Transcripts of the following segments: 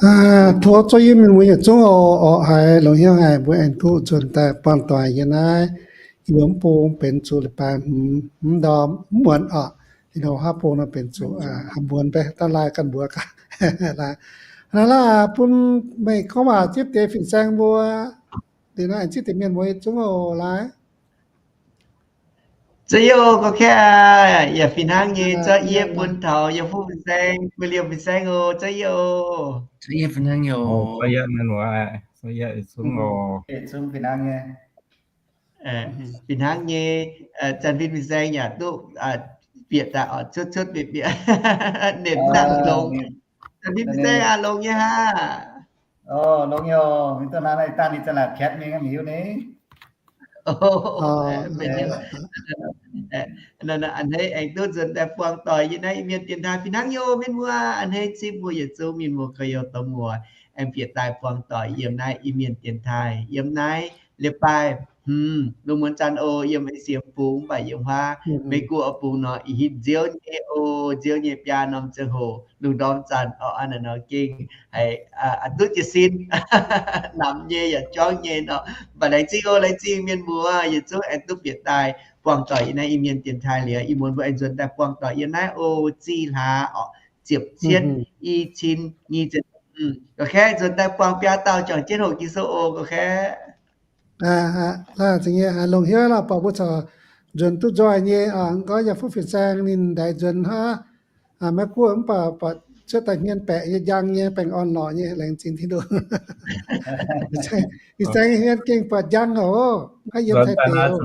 Tov zuov yie mienh muoz yietc zungv oc, orqc haiz longc hnyouv haic mbuo aengx duqv nzuonx daaih buangh doic yiem naaiv, yiem mv bung benx zuqc leiz-baaix hmz ndorm mv muonz orqc. Ih hnoi haav bung nor benx zuqc hnamv mbuonx beiv daaih laai ganh mbuox gaax. Naaiv laaix bun meih gorngv waac zipv deix fin-saeng mbuo, liuz naaiv aengx zipv deix mienh muoz yietc zungv oc laai. Zuov yie oc, gorx-kaeqv aac, yaac fih hnangv nyei, zuov yie bun taux yie fuqv fin-saeng, mbuo liemh fin-saeng oc, zuov yie oc. Zuov yie fih hnangv nyei oc. Zuov yie mienh muoz, zuov yie yietc zungv oc. Fih hnangv nyei, Janx-Fin fin-saeng yaac duqv bieqc daaih oc, cuotv cuotv bieqc bieqc, ninh dangh longx. Janx-Fin fin-saeng aac, longx nyei hnangv. Longx nyei oc, mingh duqv hnangv naaiv dangh ninh za'naaic piatv mingh mv hiuv ni. A'hneiv aengx duqv nzuonx daaih buangh doic yiem naaiv Iu-Mienh dienx taaih fih hnangv nyei oc mienh muoz. A'hneiv zipv mbuo yietc zungv mienh muoz gorx-youz dorh muoc aengx bieqc daaih buangh doic yiem naaiv Iu-Mienh dienx taaih yiem naaiv leiz-baaix hmz lungh muonz zanc oc, yiem ei siex bung mv baac yiem huaav Meiv Guoqv bung nor, ih hitv nziouv nyei oc, nziouv nyei biaa norm ziangh hoc lungh ndorm zanc orqc, a'hneiv nor gengh haiz duqv jiez sin, namx nyei yaac juangv nyei nor. Mv baac laengz zingh oc, laengz zingh mienh muoz yietc zungv aengx duqv bieqc daaih buangh doic yiem naaiv Iu-Mienh dienx taaih liuz, ih muonz mbuo aengx nzuonx daaih buangh doic yiem naaiv oc, zih hlaax orqc, ziepc cietv i cin nyic ziepc, gorx-kaeqv nzuonx daaih buangh biaa dauh juangc jienv hoqc Ging-Sou oc, gorx-kaeqv. Longc hnyouv lorqc, buatc mbuo corc nzuonx duqv nzoih nyei. Gorngv yaac fuqv fin-saeng ninh ndaix nzuonx hnangv Meiv Guoqv mv baac buatc cuotv daaih hmien baeqc nyei, njang nyei, baengh orn lorqc nyei, laengz zingh Tin-Hungh. Fin-saeng hmien gengh buatc njang oc, mv yiem Taiv deic oc.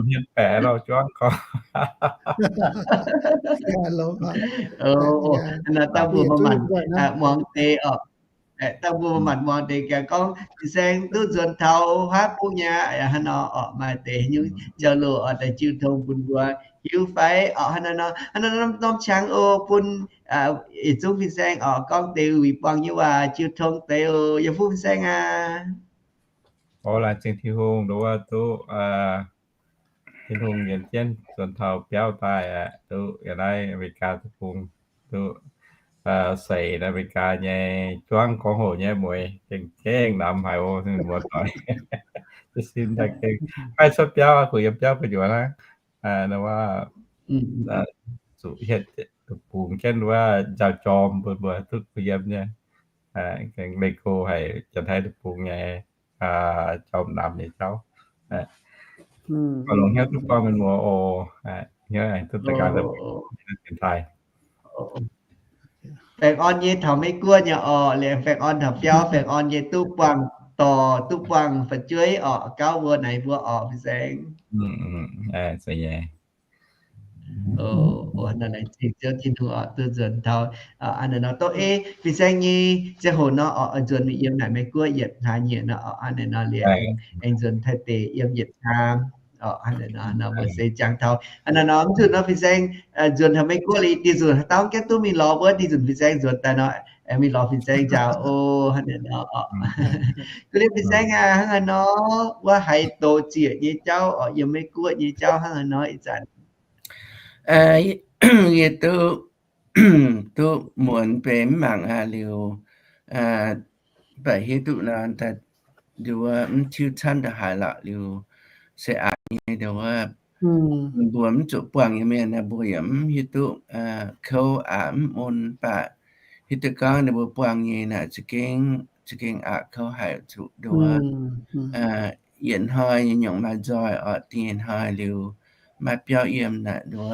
Dangh mbuo manc-manc muangx deix oc, dangh mbuo manc-manc muangx deix gaax gorngv fin-saeng duqv nzuonx taux huaav bung nyei aqv, hnangv nor orqc, maaih deix nyungc jauv-louh oix daaih jiu tong bun mbuo hiuv fai orqc, hnangv nor norm-norm qangx oc, bun yietc zungv fin-saeng orqc gorngv deix uix buangh nyei waac jiu tong deix oc, yaac fuqv fin-saeng aac. Oc, laengz zingh Tin-Hungh nduov duqv Tin-Hungh yienc jienv nzuonx taux biauv daaih aqv, duqv yiem naaiv America deic-bung, duqv seix America nyei juangv gorngv hoc nyei mueiz, gengh gengh namx haic oc, mienh muoz doic. Jiez sin daaih gengh maiv cuotv biauv, kuh yiem biauv gu'nyuoz hnangv. Nor wuov, zuqc hietv deic-bung jienv wuov njaaux jorm bun mbuo duqv kuh yiem nyei. Gengh leih go haic Janx-Taiv deic-bung nyei jorm namx nyei jauv. Longc hnyouv duqv buangh mienh muoz oc. Hnyouv duqv daaih ganh daaih baengh orn nyei taux Meiv Guoqv nyei orqc, liemh baengh orn taux biauv, baengh orn nyei duqv buangh dorh, duqv buangh fu'jueiv orqc, gauv mbuo naaic mbuo orqc, fin-saeng. Laengz zingh Ziouv Tin-Hungh oc, duqv nzuonx taux a'hneiv nor, dongh ei fin-saeng nyei ziangh hoc nor oc, nzuonx mingh yiem naaic Meiv Guoqv yietc hlaax nyieqc nor oc, a'hneiv nor liuz aengx nzuonx Taiv deic yiem yietc jaam oc, a'hneiv nor mbuo se jangx taux a'hneiv nor, mv nzunc nor fin-saeng nzuonx taux Meiv Guoqv liuz, dih nzunc haaix dauh gaengh duqv mingh lorz wuov, dih nzunc fin-saeng nzuonx daaih nor, aengx mingh lorz fin-saeng njaaux oc, a'hneiv nor oc. Ga'ndiev fin-saeng aac, hnangv haaix nor wuov haiz douz zieqc nyei jauv oc, yiem Meiv Guoqv nyei jauv hnangv haaix nor ih zanc? Yie duqv, duqv muonz benx mv mangc aqv liuz, mv baac hiuv duqv nor, nduov mv tiuv camv ndongc haaix lorqc liuz, se aqc nyei nduov, mbuo mv zuqc buangh nyei mienh naaic, mbuo yaac mv hiuv duqv kouv aqc mv mun, mv baac hiuv duqv gorngv ninh mbuo buangh nyei naaic za'gengh, za'gengh aqc kouv haic zuqc nduov. Yietc hnoi nyei nyungc maaih nzoih oc, da'nyeic hnoi liuz maaih biauv yiem naaic nduov,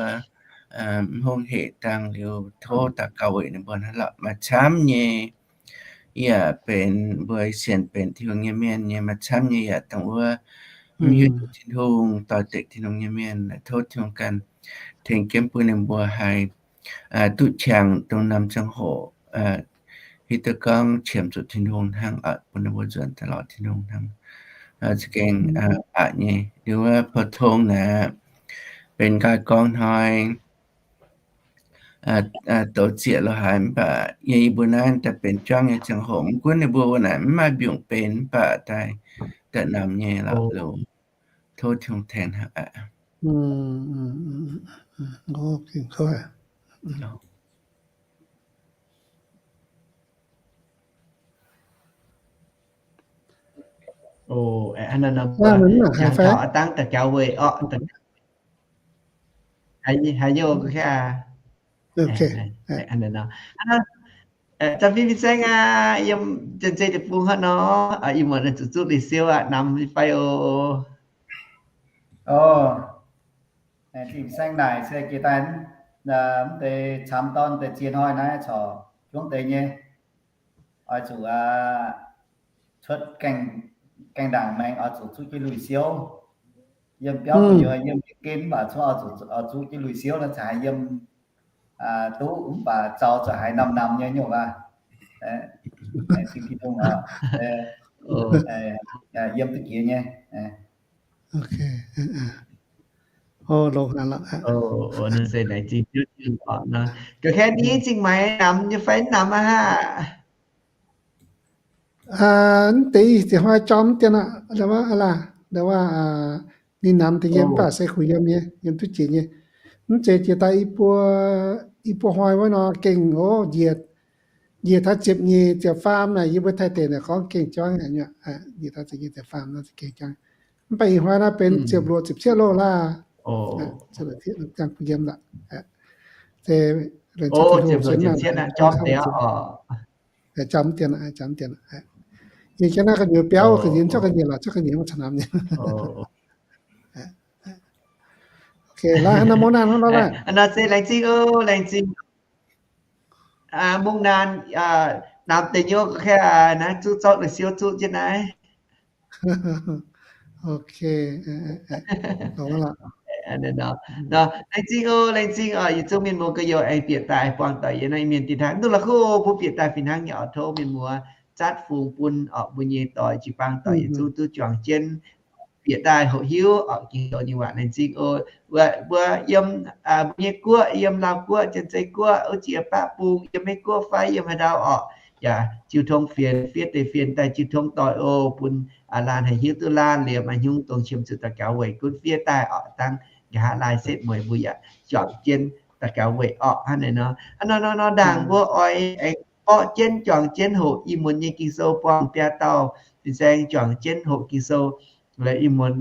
mv hungh hec dangh liuz tov daux gaux weic ninh mbuo hnangv lorqc. Maaih camv nyei yaac benx mbuo sienx benx Tin-Hungh nyei mienh nyei, maaih camv nyei yaac dongh wuov mv hiuv duqv Tin-Hungh, doix-dekc Tin-Hungh nyei mienh. Tov Tin-Hungh ganh tengx jienv bun ninh mbuo haih duqv qangx dongh norm ziangh hoc hiuv duqv gorngv qiemx zuqc Tin-Hungh hnangv, bun ninh mbuo nzuonx daaih lorz Tin-Hungh hnangv. Za'gengh aqc nyei. Liuz wuov pou-tong naaic benx nqaai gorngv hnoi douz zieqc lo haaix, mv baac yie mbuo naaiv daaih benx juangv nyei ziangh hoc, mv gunv ninh mbuo wuov naaic mv maaih mbiungc benx, mv baac daaih daaih namx nyei lorqc loz. Tov Tin-Hungh tengx hnangv aqv. Hnangv nor mbuo jangx taux aav dangv daux gaux weic orqc. Haaix nyungc ga'naaiv aqv. Za'fin fin-saeng aac, yiem Janx-Zei deic-bung hnangv nor, ih muonz zuqc zuqv lui-siou aqv, namx nyei fai oc. Fin-saeng naaic se jiex daaih mv deix camx dorn deix ziex hnoi naaiv corc juangv deix nyei. Oix zuqc cuotv gaengh ndaangc maengx oix zuqc zuqv jienv lui-siou. Yiem biauv gu'nyuoz yiem jienv gen mv baac cuotv oix zuqc zuqv jienv lui-siou nor, za'gengh yiem duqv mv baac zaux za'gengh haiz namx-namx nyei nyungc aqv. Yiem duqv jiex nyei. Longx haic lorqc. Ga'naaiv ni zingh maaiz namx nyei fai mv namx aqv haah? Mv deix ziepc hnoi jorm dien aqv, aa laah, ninh namx deix nyei mv baac se kuh yiem nyei, yiem duqv jiex nyei. Mv zeiz jiex daaih i buo, i buo hnoi wuov nor gengh oc, njiec taux ziepc nyeic ziepc faam naaic, yie mbuo Taiv deic naaic gorngv gengh juangv, njiec taux ziepc nyeic ziepc faam nor gengh juangv. Mv baac ih hnoi naaiv benx ziepc luoqc ziepc cietv loh laah. Ziepc luoqc cietv loh, jangx kuh yiem lorqc. Se, ziepc luoqc cietv naaic jorm deix oc. Jangx dien, jangx dien. Yie jangx naaiv gu'nyuoz biauv, gu'nyuoz cuotv gu'nyuoz lorqc, cuotv gu'nyuoz mv caux namx nyei. Laaix hnangv nor mungv naanh hnangv nor laaih. Nor se laengz zingh oc, laengz zingh. Mungv naanh, namx deix nyei ga'naaiv zuqv zorqv lui-siou zuqv jienv naaiv. Laengz zingh oc, laengz zingh oc, yietc zungv mienh muoz gorx-youz aengx bieqc daaih buangh doic yiem naaiv mienh dienx taaih. Mv duqv la'kuqv bun bieqc daaih fih hnangv nyei oc, tov mienh muoz zatv fungx bun oc, mbuo nyei doic jiu-baang doic yietc zungv duqv juangc jienv bieqc daaih hoqc hiuv oc, Ging-Sou nyei waac. Laengz zingh oc. Mbuo yiem, mbuo nyei guoqv, yiem Laauh guoqv, Janx-Zei guoqv, wuov ziex baqv bung, yiem Meiv guoqv fai yiem haaix ndau oc, yaac jiu tong fienx, fiev deix fienx daaih jiu tong doic oc, bun laanh haih hiuv duqv laanh liemh, maaih hnyungv dongh qiemx zuqc daux gaux weic gunv fiev daaih oc, dangh nqa'haav laai setv mueiz mbuo yaac juangc jienv daux gaux weic orqc. Hnangv naaiv nor, hnangv nor nor ndaangc mbuo oix aengx borqv jienv juangc jienv hoqc ih muonz nyei Ging-Sou buangh biaa dauh fin-saeng juangc jienv hoqc Ging-Sou. Ih muonz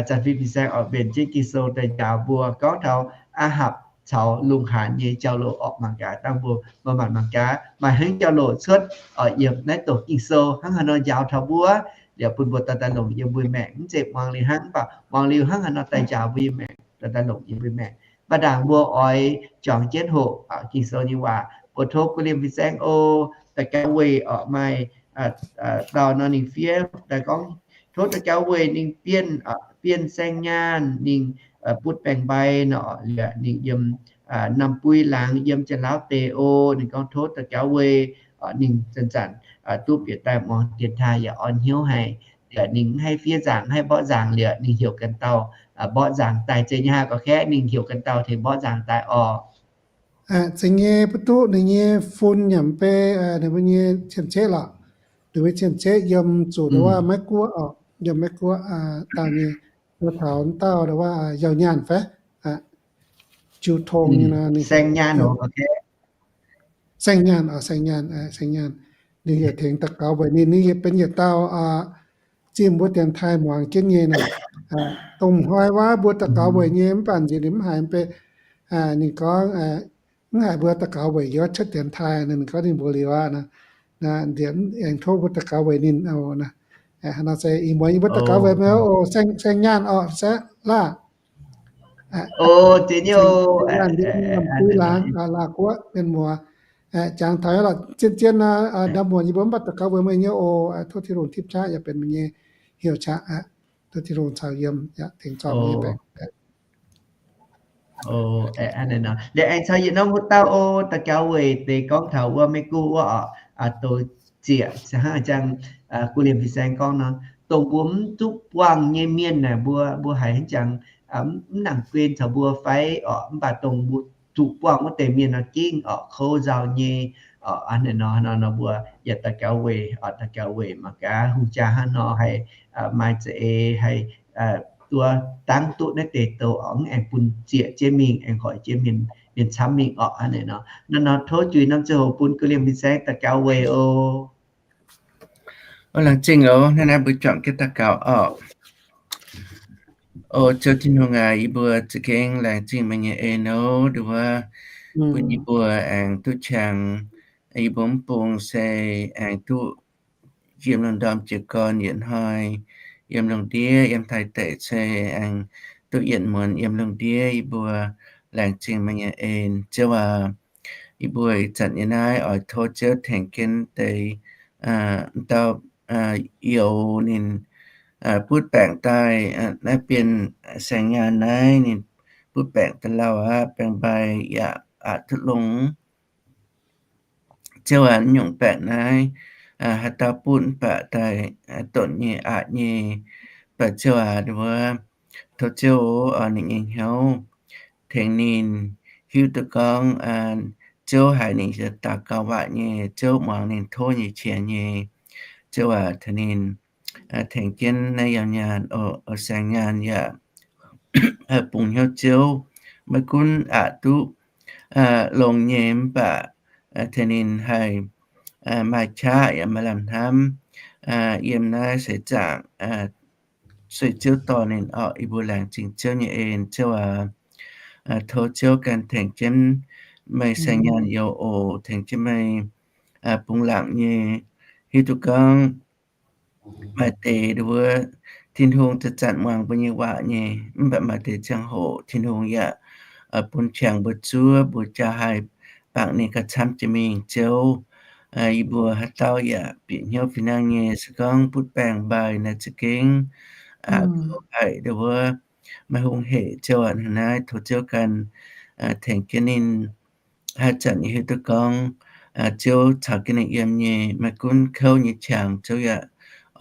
Za'fin fin-saeng oix mbenc jienv Ging-Sou daaih njaaux mbuo gorngv taux Aa^hapc caux lungh haanz nyei jauv-louc orqc. Mangc gaax, dangh mbuo maaih maanc mangc gaax maaih hnangv jauv-louc cuotv oc, yiem naaiv doqc Ging-Sou hnangv haaix nor njaaux taux mbuo, liuz bun mbuo daaih daaih longc yiem mbuo maengc. Mv zeiz muangx liuz hnangv, mv baac muangx liuz hnangv haaix nor daaih njaaux mbuo nyei maengc, daaih daaih longc yiem mbuo maengc. Mv baac ndaangc mbuo oix juangc jienv hoqc Ging-Sou nyei waac, mbuo tov guv liemh fin-saeng oc, daux gaux weic orqc, maaih dauh nor ninh fiev daaih gorngv, tov daux gaux weic ninh bienh, bienh saeng nyaanh, ninh butv baengc mbai nor, liuz ninh yiem Nam Bui laangz yiem Janx-Laauv deic oc. Ninh gorngv tov daux gaux weic ninh zanc-zanc duqv bieqc daaih muangx dienx taaih yaac orn hnyouv haic. Liuz ninh mv haih fiev nzaangc, mv haih mborqv nzaangc, liuz ninh heuc ganh dauh mborqv nzaangc daaih. Zeiz nyei haa gorx-kaeqv, ninh heuc ganh dauh tengx mborqv nzaangc daaih orqc. Zeiz nyei, mv duqv ninh nyei fun nyanc bei, ninh mbuo nyei cien-ceqv lorqc. Ninh mbuo cien-ceqv yiem zuqc ndau wuov Meiv Guoqv orqc, yiem Meiv Guoqv dauh nyei, taux dauh ndau wuov Yauh Nyaanh fai Jiu Tong nyei nor, ninh saeng nyaanh, saeng nyaanh, saeng nyaanh. Ninh yaac tengx daux gaux weic ninh, ninh yaac benx yietc dauh zimh mbuo dienx taaih muangx jienv nyei nor. Dongh hnoi wuov mbuo daux gaux weic nyei mv baac nziex ninh mv haiz mv bei. Ninh gorngv mv haiz mbuo daux gaux weic yie cuotv dienx taaih nor, ninh gorngv ninh mbuox liuz aqv nor, nziex aengx tov mbuo daux gaux weic ninh oc. Nor se ih muonz yie mbuo daux gaux weic meih oc, saeng nyaanh orqc, saeng laah. Aa, Laauh guoqv mienh muoz, jangx taux lorqc, zien-zien nor, ndau muonz yie mbuo mv baac daux gaux weic meih nyei oc. Tov Tin-Hungh tipv qaqv yaac benx meih nyei hnyouv qaqv aqv. Tov Tin-Hungh caux yiem yaac tengx zorc meih nyei baengc. Liuz aengx caux yietc norm wuov dauh oc, daux gaux weic deix gorngv taux wuov Meiv Guoqv wuov oc, douz zieqc hnangv a'jang guv liemh fin-saeng gorngv nor, dongh mbuo mv duqv buangh nyei mienh naaic, mbuo, mbuo haiz hnangv jangx mv nangc guen caux mbuo fai orqc. Mv baac dongh mbuo zuqc buangh wuov deix mienh nor gengh orqc, kouv nzauh nyei orqc. Hnangv naaiv nor, nor mbuo yaac daux gaux weic orqc, daux gaux weic mangc gaax hungh jaa hnangv nor haih maaih za'eix haih duov dangv duqv naaiv deix douz orqc, mv aengx bun zieqc jienv mingh, aengx hoic jienv mienh camv mingh orqc. Hnangv naaiv nor, naaiv nor tov juix norm ziangh hoc bun guv liemh fin-saeng daux gaux weic oc. Laengz zingh oc. Hnangv naaiv mbuo juangc jienv daux gaux oc. O Ziouv Tin-Hungh aac, yie mbuo za'gengh laengz zingh meih nyei en oc, nduov bun yie mbuo aengx duqv qangx, yie mbuo mv bung se aengx duqv yiem lungh ndorm jiez gorn yietc hnoi, yiem lungh ndiev yiem taaih deic se aengx duqv yietc muonz yiem lungh ndiev. Yie mbuo laengz zingh meih nyei en, Ziouv aac. Yie mbuo ih zanc nyei naaiv oix tov Ziouv tengx jienv deix dauh youz ninh butv baengc daaih naaiv, bienh saeng-nyaanh naaiv ninh butv baengc daaih lauh aqv, baengc mbai yaac aqc duqv longx. Ziouv aac, nyungc baengc naaiv haaix dauh butv mv baac daaih donx nyei, aqc nyei. Mv baac Ziouv aac, nduov tov Ziouv oix ninh nyei hnyouv tengx ninh hiuv duqv gorngv Ziouv haiz ninh daux gaux waac nyei, Ziouv muangx ninh tov nyei qiex nyei. Ziouv aac, tengx ninh, tengx jienv naaiv yauh nyaanh, saeng nyaanh yaac bungx hnyouv Ziouv, maiv gunv aqc duqv longx nyei mv baac tengx ninh haih maaih qaqv yaac maaih lamh hnamv yiem naaiv seix zaangc sueih Ziouv dorh ninh orqc. Yie mbuo laengz zingh Ziouv nyei en, Ziouv aac. Tov Ziouv ganh tengx jienv meih saeng nyaanh youz oc, tengx jienv meih bungx laangc nyei, hiuv duqv gorngv maaih deix nduov Tin-Hungh zanc-zanc muangx mbuo nyei waac nyei, mv baac maaih deix ziangh hoc Tin-Hungh yaac bun qangx mbuo zuov, mbuo jaa haih bangc ninh gauh camv jiex mingh. Ziouv, yie mbuo haaix dauh yaac bieqc hnyouv fih hnangv nyei, se gorngv butv baengc mbai naaiv za'gengh aqc haic nduov maiv hungh hec. Ziouv aac, hnangv naaiv tov Ziouv ganh tengx jienv ninh. Haaix zanc yie hiuv duqv gorngv Ziouv caux jienv ninh yiem nyei, maiv gunv kouv nyei qangx, Ziouv yaac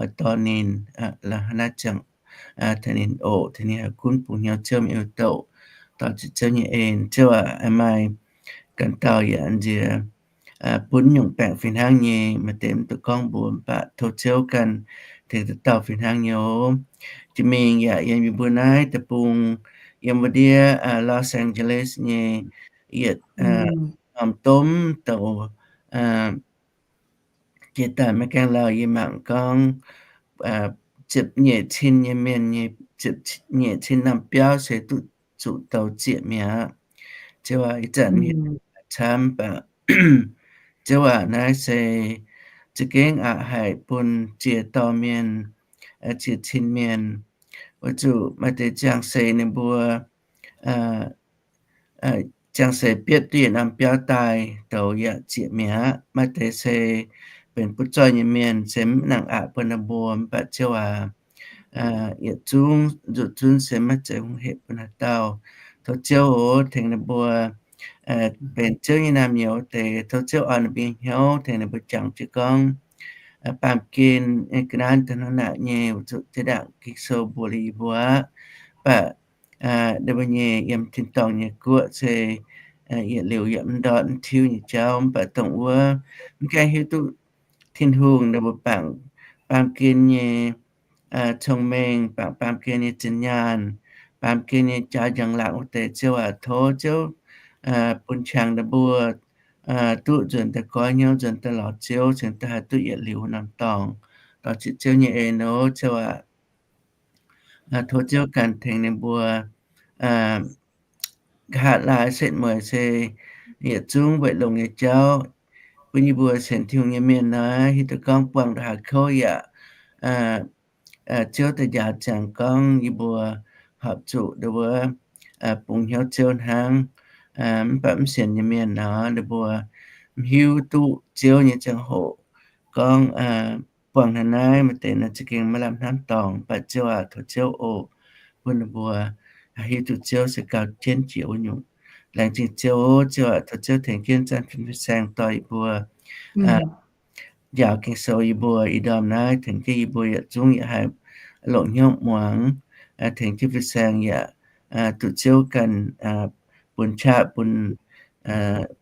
oix dorh ninh la'hnangv naaiv ziangh tengx ninh oc, tengx ninh haih gunv bungx hnyouv Ziouv mingh douc dorh ziqc Ziouv nyei en. Ziouv aac, maaih ganh dauh yaac nziex butv nyungc baengc fih hnangv nyei, maaih deix mv duqv gorngv mbuox, mv baac tov Ziouv ganh tengx dauh dauh fih hnangv nyei oc. Jiex mingh yaac yiem yie mbuo naaiv deic-bung, yiem wuov ndiev Los Angeles nyei yietc norm domh douc jiex daaih maiv gaengh lauh, yie mangc gorngv ziepc nyeic cin nyei mienh nyei, ziepc nyeic cin norm biauv se duqv zuqc douz zieqc mi'aqv. Ziouv aac, ih zanc camv baac Ziouv aac, naaiv se za'gengh aqc haic bun ziex dorh mienh, ziex cin mienh, weic zuqc maaih deix ziangh seix ninh mbuo ziangh seix bietv duqv yietc norm biauv daaih douz yaac zieqc mi'aqv. Maaih deix se benx butv zoih nyei mienh se mv nangc aqc bun ninh mbuo, mv baac Ziouv aac, yietc zungv nzuqc zunv se maiv zeiz hungh hec bun haaix dauh. Tov Ziouv oc tengx ninh mbuo benx Ziouv nyei naamh nyouz deix. Tov Ziouv orn ninh mbuo nyei hnyouv tengx ninh mbuo jangx jienv gorngv baamh gen ga'naaiv daaih hnangv naaic nyei, weic zuqc zinh ndaangc Ging-Sou mbuox liuz yie mbuo aqv. Mv baac ninh mbuo nyei yiem tin-dorngh nyei guoqv se yietc liuz yaac mv ndortv mv tiuv nyei jauv. Mv baac dongh wuov mv gaengh hiuv duqv Tin-Hungh ninh mbuo bangc baamh gen nyei cong-mengh, bangc baamh gen nyei zinh nyaanh, baamh gen nyei jaax njang-laangc wuov deix, Ziouv aac, tov Ziouv bun qangx ninh mbuo duqv nzuonx daaih goiv hnyouv, nzuonx daaih lorz Ziouv, cingx daaih haih duqv yietc liuz norm dorngx, dorh ziqc Ziouv nyei en oc, Ziouv aac. Tov Ziouv ganh tengx ninh mbuo nqa'haav laai setv mueiz se yietc zungv weic longx nyei jauv bun yie mbuo sienx Tin-Hungh nyei mienh naaiv hiuv duqv gorngv buangh ndongc haaix kouv yaac Ziouv daaih njaaux ziangx gorngv yie mbuo horpc zuqc nduov bungx hnyouv Ziouv hnangv. Mv baac mv sienx nyei mienh nor, ninh mbuo mv hiuv duqv Ziouv nyei ziangh hoc gorngv buangh hnangv naaiv, maaih deix naaiv za'gengh maiv lamh hnamv dorngx. Mv baac Ziouv aac, tov Ziouv oc, bun ninh mbuo hiuv duqv Ziouv se gauh jienv jiex wuov nyungc. Laengz zingh Ziouv oc. Ziouv aac, tov Ziouv tengx jienv zanc fin-saeng dorh yie mbuo njaaux Ging-Sou yie mbuo ih ndorm naaiv, tengx jienv yie mbuo yietc zungv yaac haih longc hnyouv muangx, tengx jienv fin-saeng yaac duqv Ziouv ganh bun qaqv bun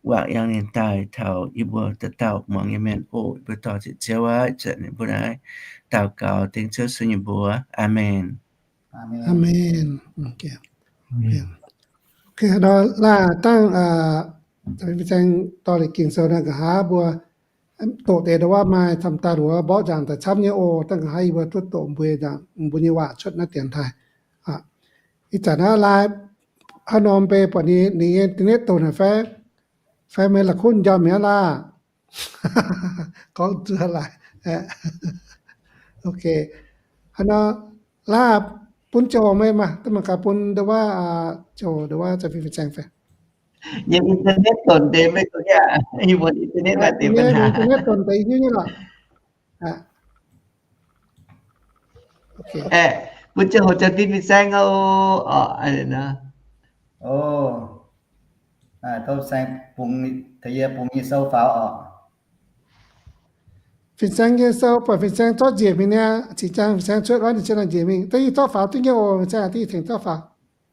wangc yangh ninh daaih taux yie mbuo dauh dauh muangx nyei mienh oc. Yie mbuo dorh ziqc Ziouv aqv, zanc ninh mbuo naaiv daux gaux dengv Ziouv Yesu nyei mbuox. Aamen. Aamen. Laaih dangh fin-saeng dorh liuz Ging-Sou naaiv nqa'haav mbuo doqc deix ndau wuov maaih camv daaih luoz mborqv nzaangc daaih camv nyei oc. Dangh nqa'haav yie mbuo duqv doqc mbuo nzaangc, mbuo nyei waac cuotv naaiv dienx taaih. Ih zanc naaiv laai haaix norm bei buatc ninh nyei internet donh haic fai, fai meih la'kuqv njormh mi'aqv laah. Gorngv zuov laaix. Ok. Haaix nor, laah, bun ziangh hoc meih maah, da'mangc gaax bun ndau wuov, ziangh hoc ndau wuov za'gengh fin-saeng fai. Yie internet donh deix meih duqv aqv. Yie mbuo internet maaih deix ปัญหา. Internet donh deix hiuv nyei lorqc. Bun ziangh hoc za'gengh fin-saeng oc. Tov fin-saeng bungx, taux yie bungx nyei sou faaux oc. Fin-saeng nyei sou buatc fin-saeng zorqv njiec mingh niaa, cingx jang fin-saeng cuotv wuov ninh ziouc njiec mingh. Da'nyeic zorqv faaux duqv nyei oc, fin-saeng, da'nyeic tengx zorqv faaux.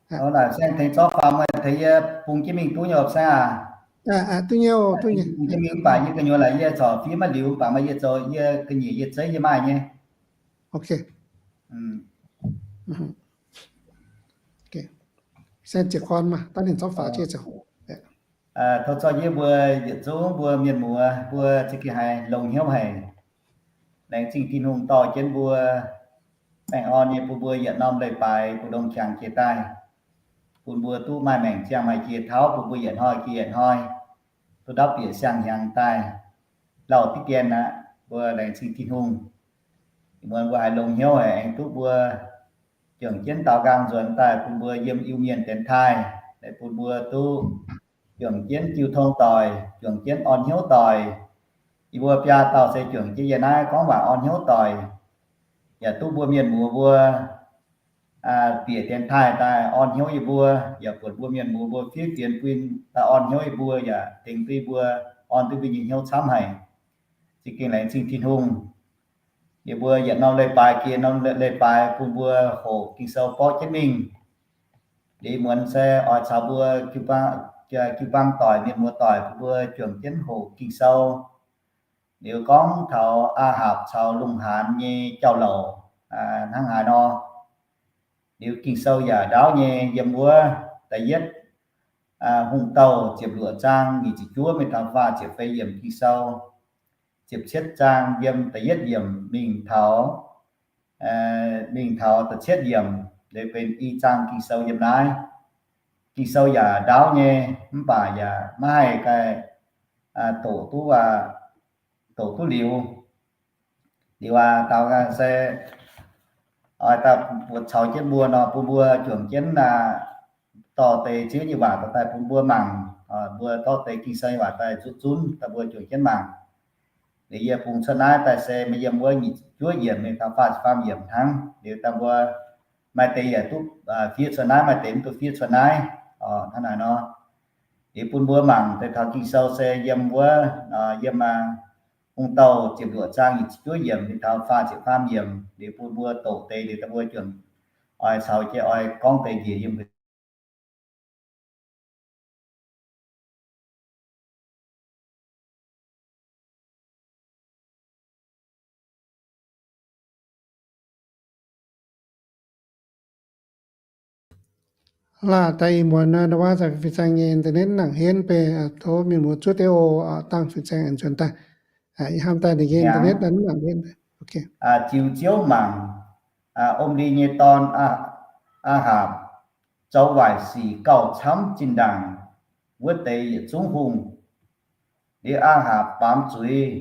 Fin-saeng tengx zorqv faaux meih taux yie bungx jienv mingh duqv nyei oc, fin-saeng aac. Duqv nyei oc, duqv nyei. Bungx jienv mingh mv baac yie gu'nyuoz laaix yie corc fiev maiv liuz, mv baac maaih yie zoux yie ga'nyiec yie zeiv yie maaih nyei. Ok. Saeng jiez gorn maah, daaih ninh zorqv faaux jienv zoux. Tov zorqv yie mbuo yietc zungv mbuo mienh muoz mbuo za'gengh haiz longx hnyouv haic. Laengz zingh Tin-Hungh dorh jienv mbuo baengh orn nyei bun mbuo yietc norm leiz-baaix mbu'ndongx qangx jiex daaih, bun mbuo duqv maaih maengc ziangh maaih jiex tauv, bun mbuo yietc hnoi jiex yietc hnoi, duqv ndapv bieqc siang-hnyangx daaih, lauh diqv dien aqv. Mbuo laengz zingh Tin-Hungh. Ih muonz mbuo haiz longx hnyouv haic, aengx duqv mbuo juangc jienv daaux nqaang nzuonx daaih bun mbuo yiem Iu-Mienh dienx taaih, bun mbuo duqv juangc jienv jiu tong doic, juangc jienv orn hnyouv doic. Yie mbuo biaa dauh se juangc jienv yie naaiv gorngv waac orn hnyouv doic, yaac duqv mbuo mienh muoz mbuo bieqc dienx taaih daaih orn hnyouv yie mbuo, yaac buatc mbuo mienh muoz mbuo fiev fienx bun daaih orn hnyouv yie mbuo, yaac tengx duqv yie mbuo, orn duqv mbuo nyei hnyouv camv haic. Za'gengh laengz zingh Tin-Hungh. Yie mbuo yietc norm leiz-baaix jiex norm leiz-baaix bun mbuo hoqc Ging-Sou borqv jienv mingh. Liuz muonz se oix caux mbuo jiu-baang doic, mienh muoz doic bun mbuo juangc jienv hoqc Ging-Sou. Liuz gorngv taux Aa^hapc caux lungh haanz nyei jauv-louc hnangv haaix nor. Liuz Ging-Sou yaac ndaauv nyei yiem wuov da'yietv Hungh Douh ziepc luoqc zaang nyic ziepc juov mingh taux faah ziepc feix yiemc Ging-Sou. Ziepc cietv zaang yiem da'yietv yiemc mingh taux, mingh taux da'cietv yiemc, liuz benx i zaang Ging-Sou yiem naaiv. Ging-Sou yaac ndaauv nyei, mv baac yaac maiv haih ganh doqc duqv, doqc duqv liuz. Liuz aac, daaux se oix daaih buatc caux jienv mbuo nor, bun mbuo juangc jienv dorh deix Ziouv nyei waac daaih bun mbuo mangc. Mbuo dorh deix Ging-Sou nyei waac daaih zuqc zunv daaih mbuo juangc jienv mangc. Liuz yie bungx cuotv naaiv daaih se maaih yiem wuov nyic ziepc juov yiemc mingh taux faah ziepc faam yiemc hnangv. Liuz daaih mbuo maaih deix yaac duqv fiev cuotv naaiv, maaih deix mv duqv fiev cuotv naaiv. Hnangv naaiv nor, liuz bun mbuo mangc deix taux Ging-Sou se yiem wuov, yiem Hungh Douh ziepc luoqc zaang nyic ziepc juov yiemc mingh taux faah ziepc faam yiemc. Liuz bun mbuo doqc deix, liuz daaih mbuo juangc oix caux jienv oix gorngv deix njiec yiem Laah, daaih ih muonz naaiv ndau wuov fin-saeng nyei internet nangc henv bei, tov mienh muoz zuov deix oc. Dangh fin-saeng aengx nzuonx daaih. Ih hnamv daaih ninh nyei internet nangc henv bei. Ziux Ziouv mangc, Om^li nyei dorn, Aa^hapc, zoux waaic sic gauh camv zinh ndaangc wuov deix yietc zungv hungh. Liuz Aa^hapc baamz zuiz